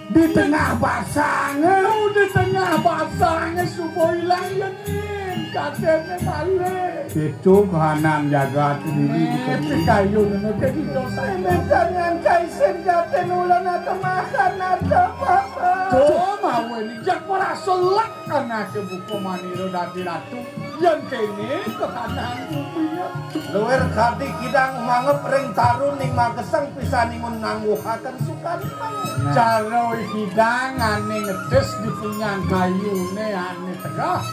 Di tengah basange. Oh, di tengah basange suba ilang yen kadene malih. Itu kahanan jagat diri. Eh, pikayu nene ke kita. Semejangan kaisin katen ulan atemahan ada papa. Tuh, mawe ni jak merasa lek anake buku manira dadi ratu. Yen kene kekanan bumi ya. Luwir kadi kidang mangep ring tarun ning magesang pisan ingun nangguhaken sukan. Nah. Cara kidang ane ngedis di punyan kayune ane tegah.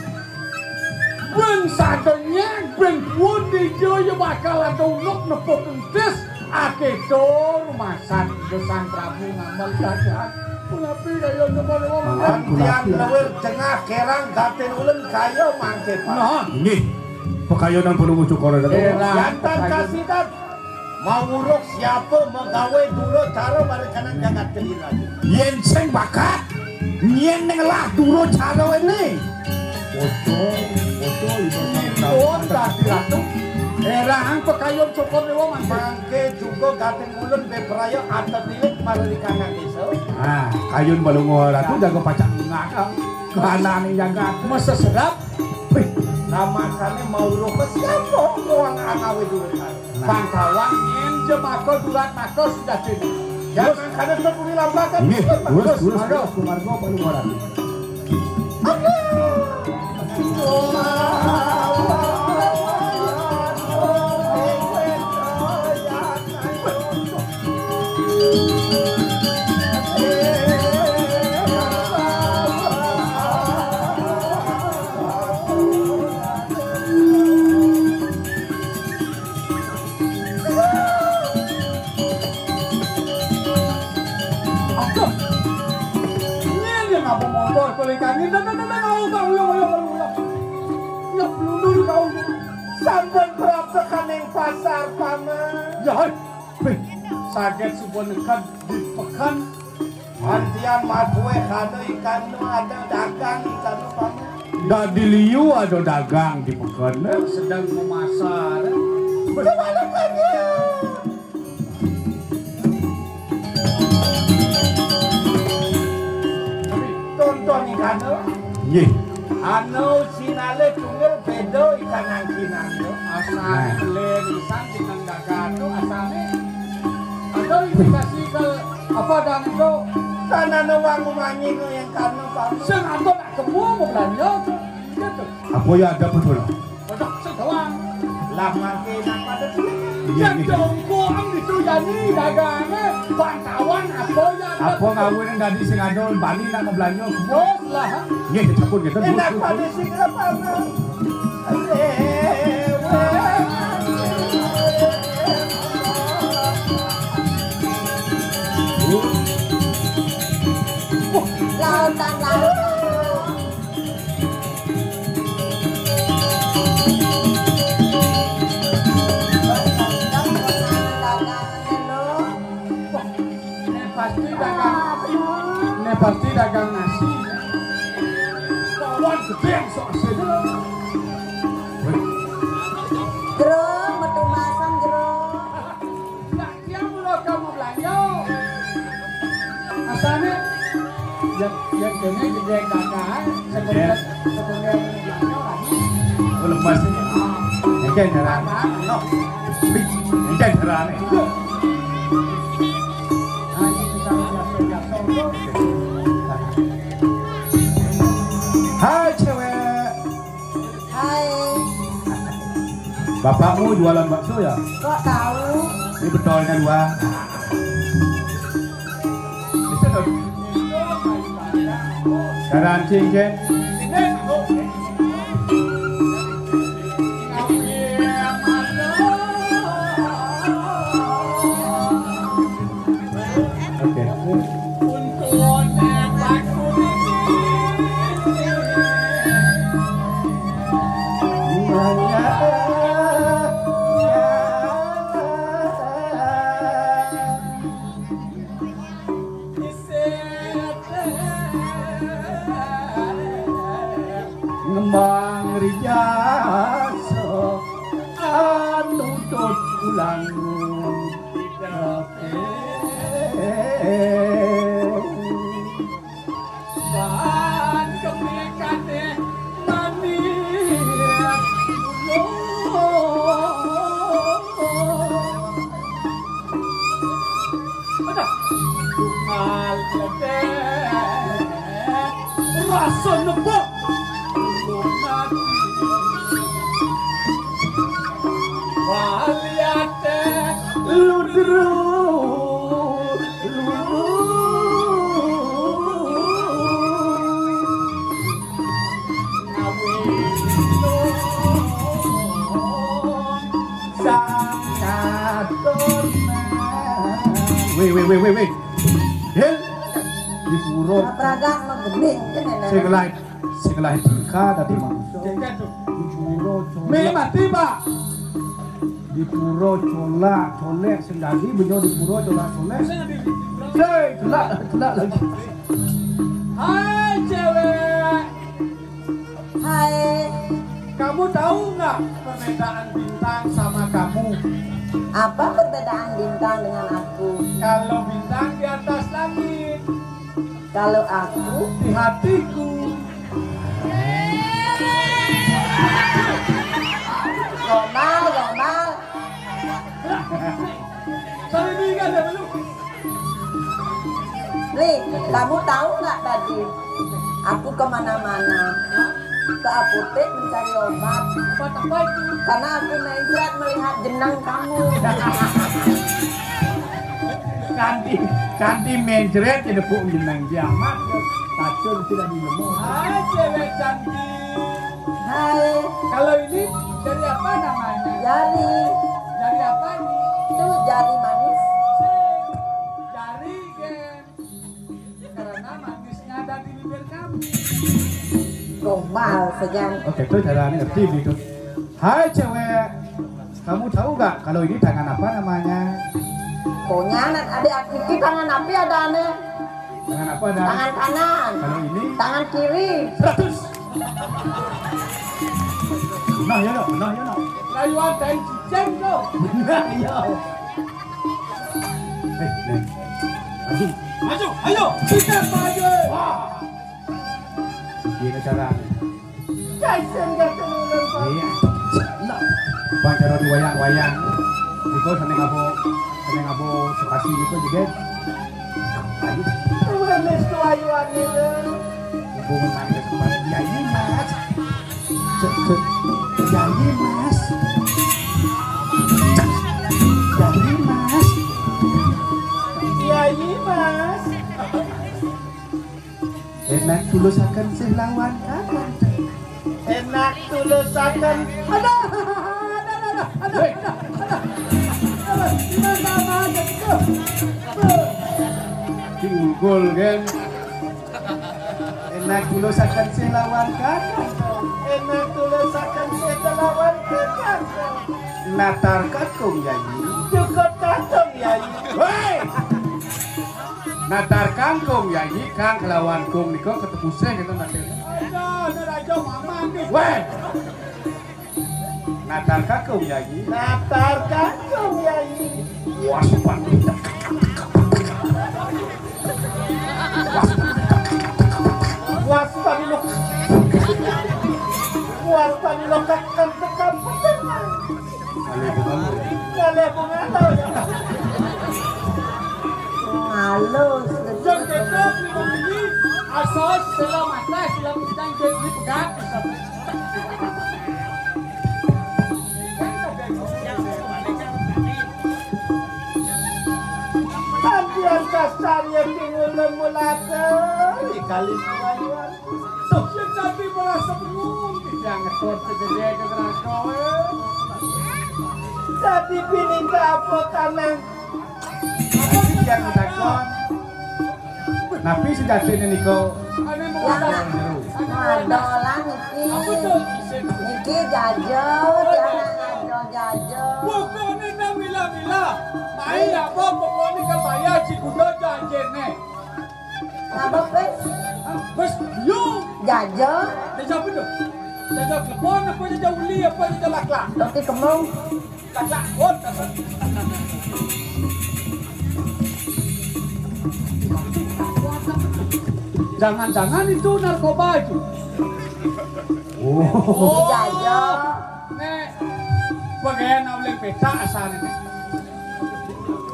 Ben sadenya, ben pundi ya bakal ada unuk nepuk entis. Aketo rumasan Sang Prabu ngamel jagat. Punapi kaya nyemar wong. Mangan punapi. Antian lewir jengah kerang gatin ulen kaya mangke, Pak. Nah. Inggih. Pekayonan Palungguh Cokor Ratu. Kerang. Jantan kasidat. Mawuruk siapa magawe dura cara marekanan jagat kediri. Yen sing bakat, yen ngelah dura cara ini. Bocor, bocor, ibu. Ipun dadi ratu. Erang pekayon Cokor Dewa mangke. Mangke juga gatin ulun bepraya atetilik marikanan desa. Nah, kayun Palungguh Ratu jaga pacak ngakal. Kahanan ning jagat. Masa sedap. Wih. Namakane mau rupa siapa wong angawe duwe. Nah. Bangkawan yen jemaka durat maka sudah dene. Ya, terus mangkane teturi lambakan. Nggih, terus, terus, terus, terus, Kumarga Palungguh Ratu. Pasar, Paman. Ya, hei. Wih, saget suba neked di peken. Antian madué kana ikan nu ada dagang ikan nu, Paman. Dadi liu ada dagang di peken. Sedang memasar. Coba lekadnya. Tonton ikan nu. Nggih. Anu sinalih tunggal beda ikan angkinan yo. Asal nah. Lén isan jeneng dagang tu asalnya. Ada indikasi ke apa dan itu? Tanah nu wang manyi nu yang karena Paman. Sing angkot nak kemu mau belanja. Gitu. Apa ya ada betul? Otak sedoang. Lah mangke nang pada sini. Iya, iya. Jongko ang dituyani dagangnya. Bangkawan apa ya? Apa ngawin dadi sing adol bani nak ngeblanja? Bos lah. Nggih, sampun ngeten, Bos. Enak pada sing apa? Lautan laut. Nek pasti dagang, nek pasti dagang nasi. Kawan gedeng sok sini. Bro, metu masang, Bro. Lah, dia mula kamu belanja. Asane, ya, ya, kene gede kakak, sebenarnya, sebenarnya belanja lagi. Oh, lepas ini. Ah. Engke jarane. Apa? No. Engke jarane. Iya. Nah, ini kita biasa-biasa, bro. Hai, cewek. Hai. Bapakmu jualan bakso ya? Kok tahu? Ini betolnya dua. Bisa dong. Sekarang cincin. Oke. Ngembang rijasa anutut ulang. Ban kemikane manis. Aduh. Tunggal ledek rasa nebak. Ulun ati. Waliate ludru, ludru. Ngawi sang katon. Weh, weh, weh, weh, weh. Hil. Di pura. Pragat mah geni, kan enak. Sing lain. Sing lain tingkah dadi manusia. Di pura colak. Meh mati, Pak. Di pura colak, colek sing dadi benyo di pura colak, colek. Hei, colak, colak lagi. Hai, cewek. Hai. Kamu tahu nggak perbedaan bintang sama kamu? Apa perbedaan bintang dengan aku? Kalau bintang di atas langit. Kalau aku di hatiku. Gombal, gombal. Sorry, ini kan ada belum. Li, kamu tahu nggak tadi? Aku kemana-mana. Ke apotek mencari obat. Obat apa itu? Karena aku mencret melihat jenang kamu. Kanti, kanti mencret, ya, nepuk jenang kiamat. Pacun tidak dilemu. Hai, cewek cantik. Hai. Kalau ini jari apa namanya? Jari. Jari apa ini? Itu jari manis. Jari, Gen. Karena manisnya ada di bibir kamu. Gombal saja. Oke, itu cara ngerti gitu. Hai, cewek. Kamu tahu nggak kalau ini tangan apa namanya? Pokoknya anak adik aku ini tangan apa ada aneh? Tangan apa ada? Tangan kanan. Kalau ini? Tangan kiri. Seratus. Nah, ya, no. Nah, ya, no. Layuan dari cicing, no. Nah, ya. Eh, Neng. Maju. Maju, ayo. Kita maju. Wah. Ini cara. Kaisen gak tenang, Pak. Iya. Nah. Bang, cara di wayang-wayang. Iko seneng apa? Seneng apa? Sukasi iko juga. Ayo. Wes, ayo, ayo. Hubungan manis kembali. Ya, iya, Mas. Cek, cek. Ya, iya, Mas. Ya, iya, Mas. Ya, iya, Mas. Enak tulusaken sih lawan kakang. Enak tulusaken. Aduh, aduh, aduh, aduh, aduh, Hei. Aduh, aduh, gimana, Mas? Aduh. Diunggul, kan? Enak tulusaken sih lawan kakang. Enak tulusaken sih lawan kakang. Natar kakung, Yayi. Cukup kakung, Yayi. Hei! Natar kangkung, Yayi, kang kelawan kung nika ketepusih kita nanti. Aduh, ada raja mama nih. Weh. Natar kangkung, Yayi. Natar kangkung, Yayi. Waspan. Waspan. Waspan lo. Waspan lo, kakang, kakang. Ngalih bungalo. Ngalih bungalo. Halus. Jeng Dédé, Bini, asal sila mata, sila pisang, jeng Bini pegat. Sampiyan kasar ya, tingul lemulata, kali kawalian. Tuh, sing dadi merasa bingung, tidak ngetur segede ke neraka, eh. Dadi pining apa kanang? Apa sing yang takon? Napi sejatine nika? Ane mau Lah, jero. Madolan niki. Apa tuh? Niki jajo, tiang nak ngajo jajo. Pokoknya nang mila-mila. Mai apa pokoknya kebaya si kuda janjene. Apa, Pes? Wes, yo. Jajo. Jajo apa tuh? Jajo klepon apa jajo uli apa jajo laklak? Roti kemung. Laklak, oh, dasar. Jangan-jangan itu narkoba itu. Oh. Jajo. Nek bagian awling petak asal ini.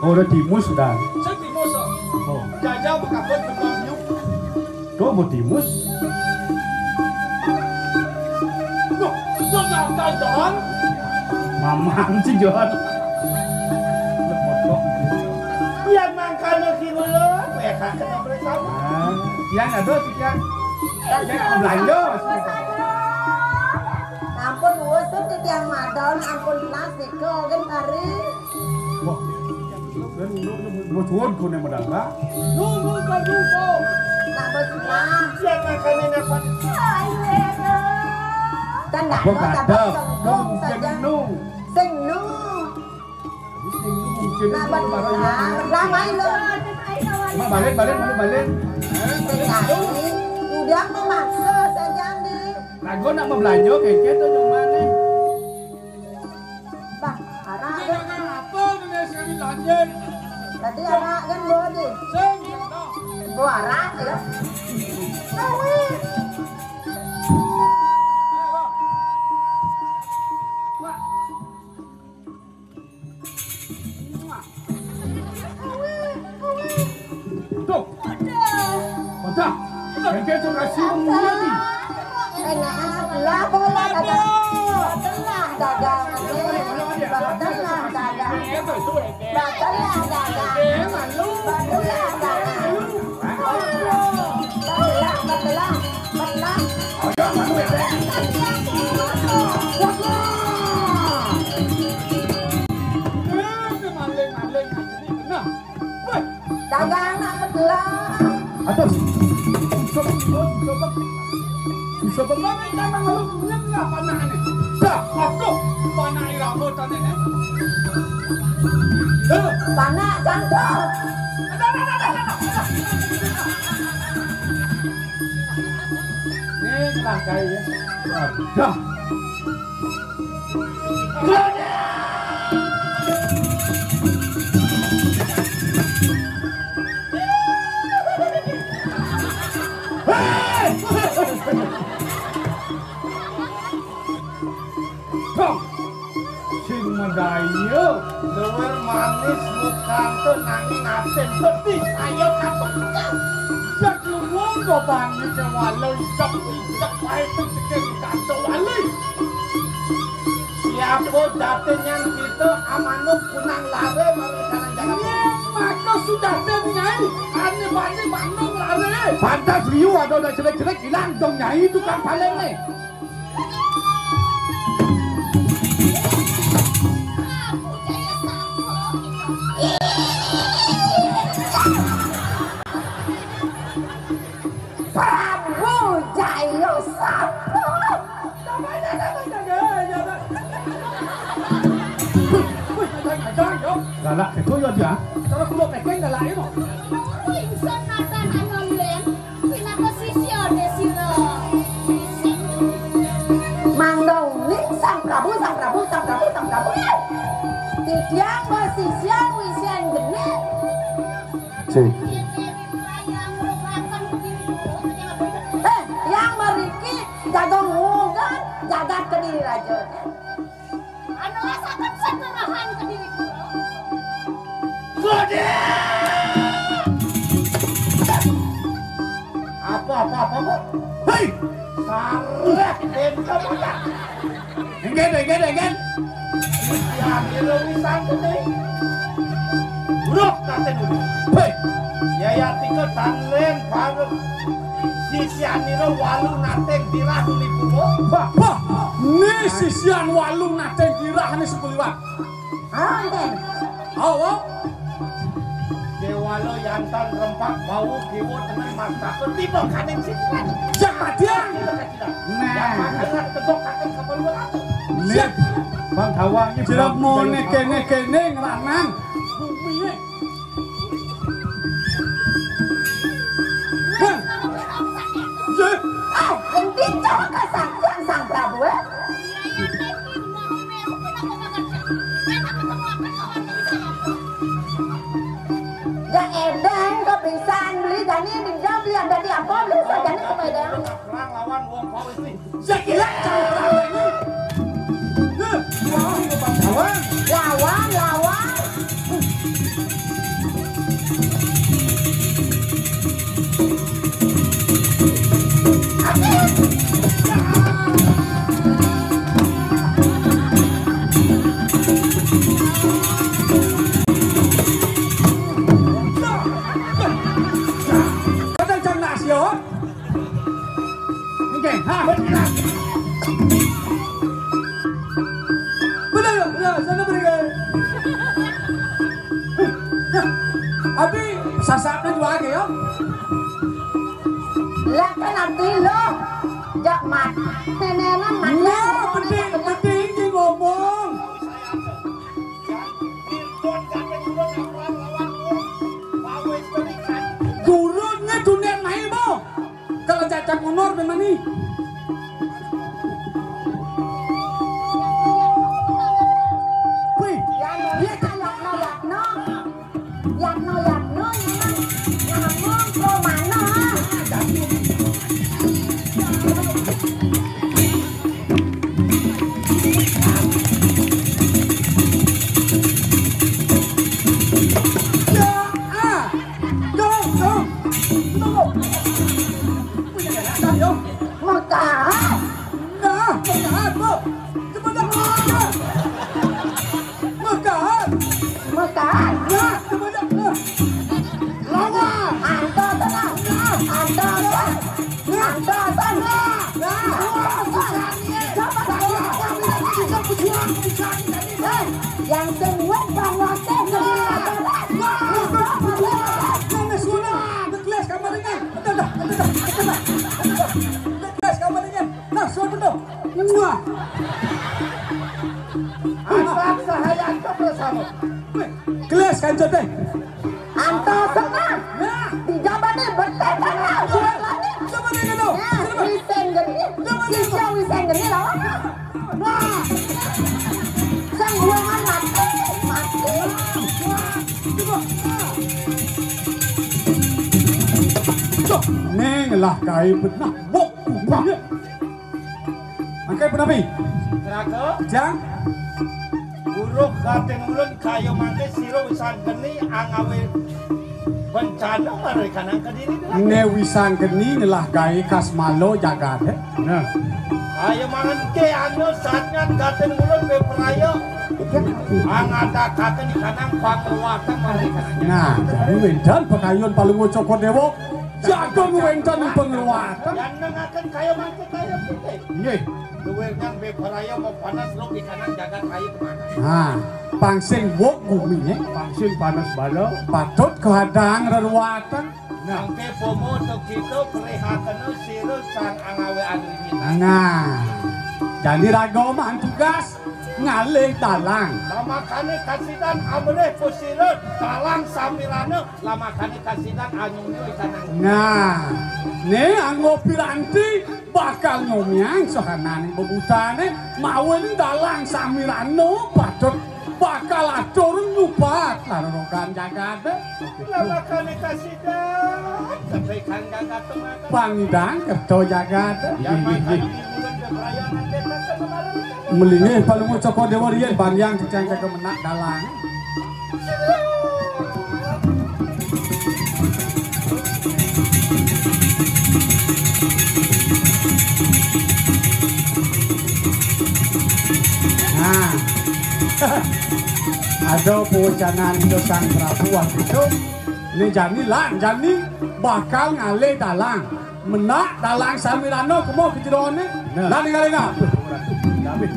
Oh, udah timus sudah. Sing timus, oh. Oh. Jajal makabut kembang hiup. Tuh, mau timus. Loh, itu nyata, John. Mamang sih, John. Udah foto. Ya, mangkana ki kula, wéh, kena bersama. Nah, yang ada sih, yang. Yang belanja. Ampun, wis tuh titiang madon, ampun belas nika, kan kari. Wah, kan lu, lu, lu suwun kone madang, Kak. Lu, lu, lu, lu, lu. Nak belas. Siap makan ini, Pak. Ayo, ayo. Kan ndak Gua mau gatel. Tambah sengkong Lu saja. Mungkin nu. Sing nu. Mungkin Nak nu belas. Lah, main lu. Mak balik, balik, balik, balik. Tadi udah memaksa saja, Andi. Lagu nak mau belanja, kengkét tuh, cuman nih. Bah, arak kan. Apa nih sekali lanjut? Tadi arak kan bawa di. Sing. Bawa arak ya. Awi. Tuh. Ada. Ada. Kengkét tuh kasih mulu nih. Enak. Lah, bola dagang. Telah dagang. Telah dagang. Telah dagang. Telah dagang. Telah dagang. Telah, telah, telah. Ayo, Mas Bebek. Wah. Maling, maling, maling. Nah. Wah. Dagang nak belah. Aduh. Susah, susah, susah. Susah banget, emang lu. Panakane. Dah, aduh, panak irama tane, eh. Heh. Panak jantung. Ning langkai ya. Dah. Hei! Dong. Sing madaya, luwih manis mukanto nanging asin pedis. Ayo katukang. Jak luwung do banyu kewala ijek-ijek wae tekeke kanto wali. Siapa jatinyan kita amanuk kunang lare marang kanan jagat. Yen maka sujatin Nyai, ane bani manung lare. Pantas liu ada udah jelek-jelek ilang dong Nyai tukang paling nih. Prabu Jaya Sabda. Galak itu ya dia. Kalau kulo pekeng galak itu. Ingsun madan ayo len. Pinaka sisya desira. Mangga uning Sang Prabu, Sang Prabu, Sang Prabu, Sang Prabu. Eh! Titiang basisya wisen genit. Cik. Eh, yang mariki jaga ngudan jagat Kediri Raja. Anu rasakan seterahan Kediri kula. Apa, apa, apa, apa? Hei! Sareh, benteng, bocah. Enggen, enggen, enggen. Ya, kira wisan kuwi. Buruk katen kuwi. Hei! Yaya tika tanlen bareng sisyanira walu nating dirah niku. Wah, wah. Ni sisyan walu nating dirah ni sepuliwat. Ah, enten. Awa. Dewala yantan rempak bau kiwa tengen mastaka tiba kaning sisyan. Yak madiang. Nah. Yang makanan kedok katen keperluan aku. Nih. Bang Gawang iki jerap mone kene-kene ngranang. Bumi. Hah? Nggih. Ah, endi cara kasaktian Sang Prabu, eh? Ya edeng kepisan beli jani di jam beli ada di apa beli sajane kepedean. Perang lawan wong Filisti. Sik ilak cang perang ini. Heh, lawan, lawan, lawan. Kadang cang nak siot. Nggih, ha, bener. Bener ya, ya, sana bener. Abi sasapnya juga aja ya. Lah kan nanti lo jak mat. Nenenan mat. Nah, penting, penting iki ngomong. Durunnya dunia main, Bo. Kalau cacak mundur, gimana nih? Wih, ya, ya, ya, ya, ya, ya. Yatno, Yatno, nyamang, nyamang, Romano, ah. Ya, ah. Yo, yo. Tunggu. Punya darah, yo. Mekar. Nah, mekar, Bu. Cepat, dah. Mekar. Mekar. Nah, cepat, dah. Nah. Kelas kancot téh. Antos senang. Nah. Di jabané betéh senang. Buat lagi. Coba dia gitu. Nah, wiseng geni. Coba dia gitu. Bisa wiseng geni lawan. Nah. Sang ruangan mati, mati. Coba. Cok, neng lah kai benah. Bok. Angkai penapi. Raga. Jang. Buruh gatin ulun kayo mangké sira wisang geni angawé bencana mari kanang kediri. Né wisang geni ngelah gaé kas malo jagat. Nah. Ayo mangké anu satnyan gatin ulun bé peraya. Angadakaken kanang pangluatan mari kanang. Nah, jadi wénten pakayun Palungguh Cokor Déwa. Jagung wénten pangluatan. Yan nengaken kayo mangké kayo putih. Nggih. Luwih nang beberaya mau panas lo di kanan jagat air mana? Nah, pang sing wuk guminé. Pang sing panas bala. Patut kehadang reruatan. Nah. Angké pomo to kita prihatin sira sang angawé anu ini. Nah, jadi raga mah tugas ngalih dalang. Lamakane kasidan amrih pusira dalang samirana. Lamakane kasidan anyunya ikanang. Nah, né anggo piranti bakal nyomyang sahananing bebutané mawin dalang samirana patut bakal atur nyupat lararogan jagaté. Lamakane kasidan sampai kang jagat teman. Pangidang kerta jagaté. Ya, makane Melinggih Palungguh Cokor Déwa riyen bandiang cecang kagem menak dalang. Nah. Ada pewacanan Ida Sang Prabu waktu itu. Ini jani lan jani bakal ngalih dalang. Menak dalang samirana kemo ke jerone. Nah. Lan ngalih ngap. Ratu, David.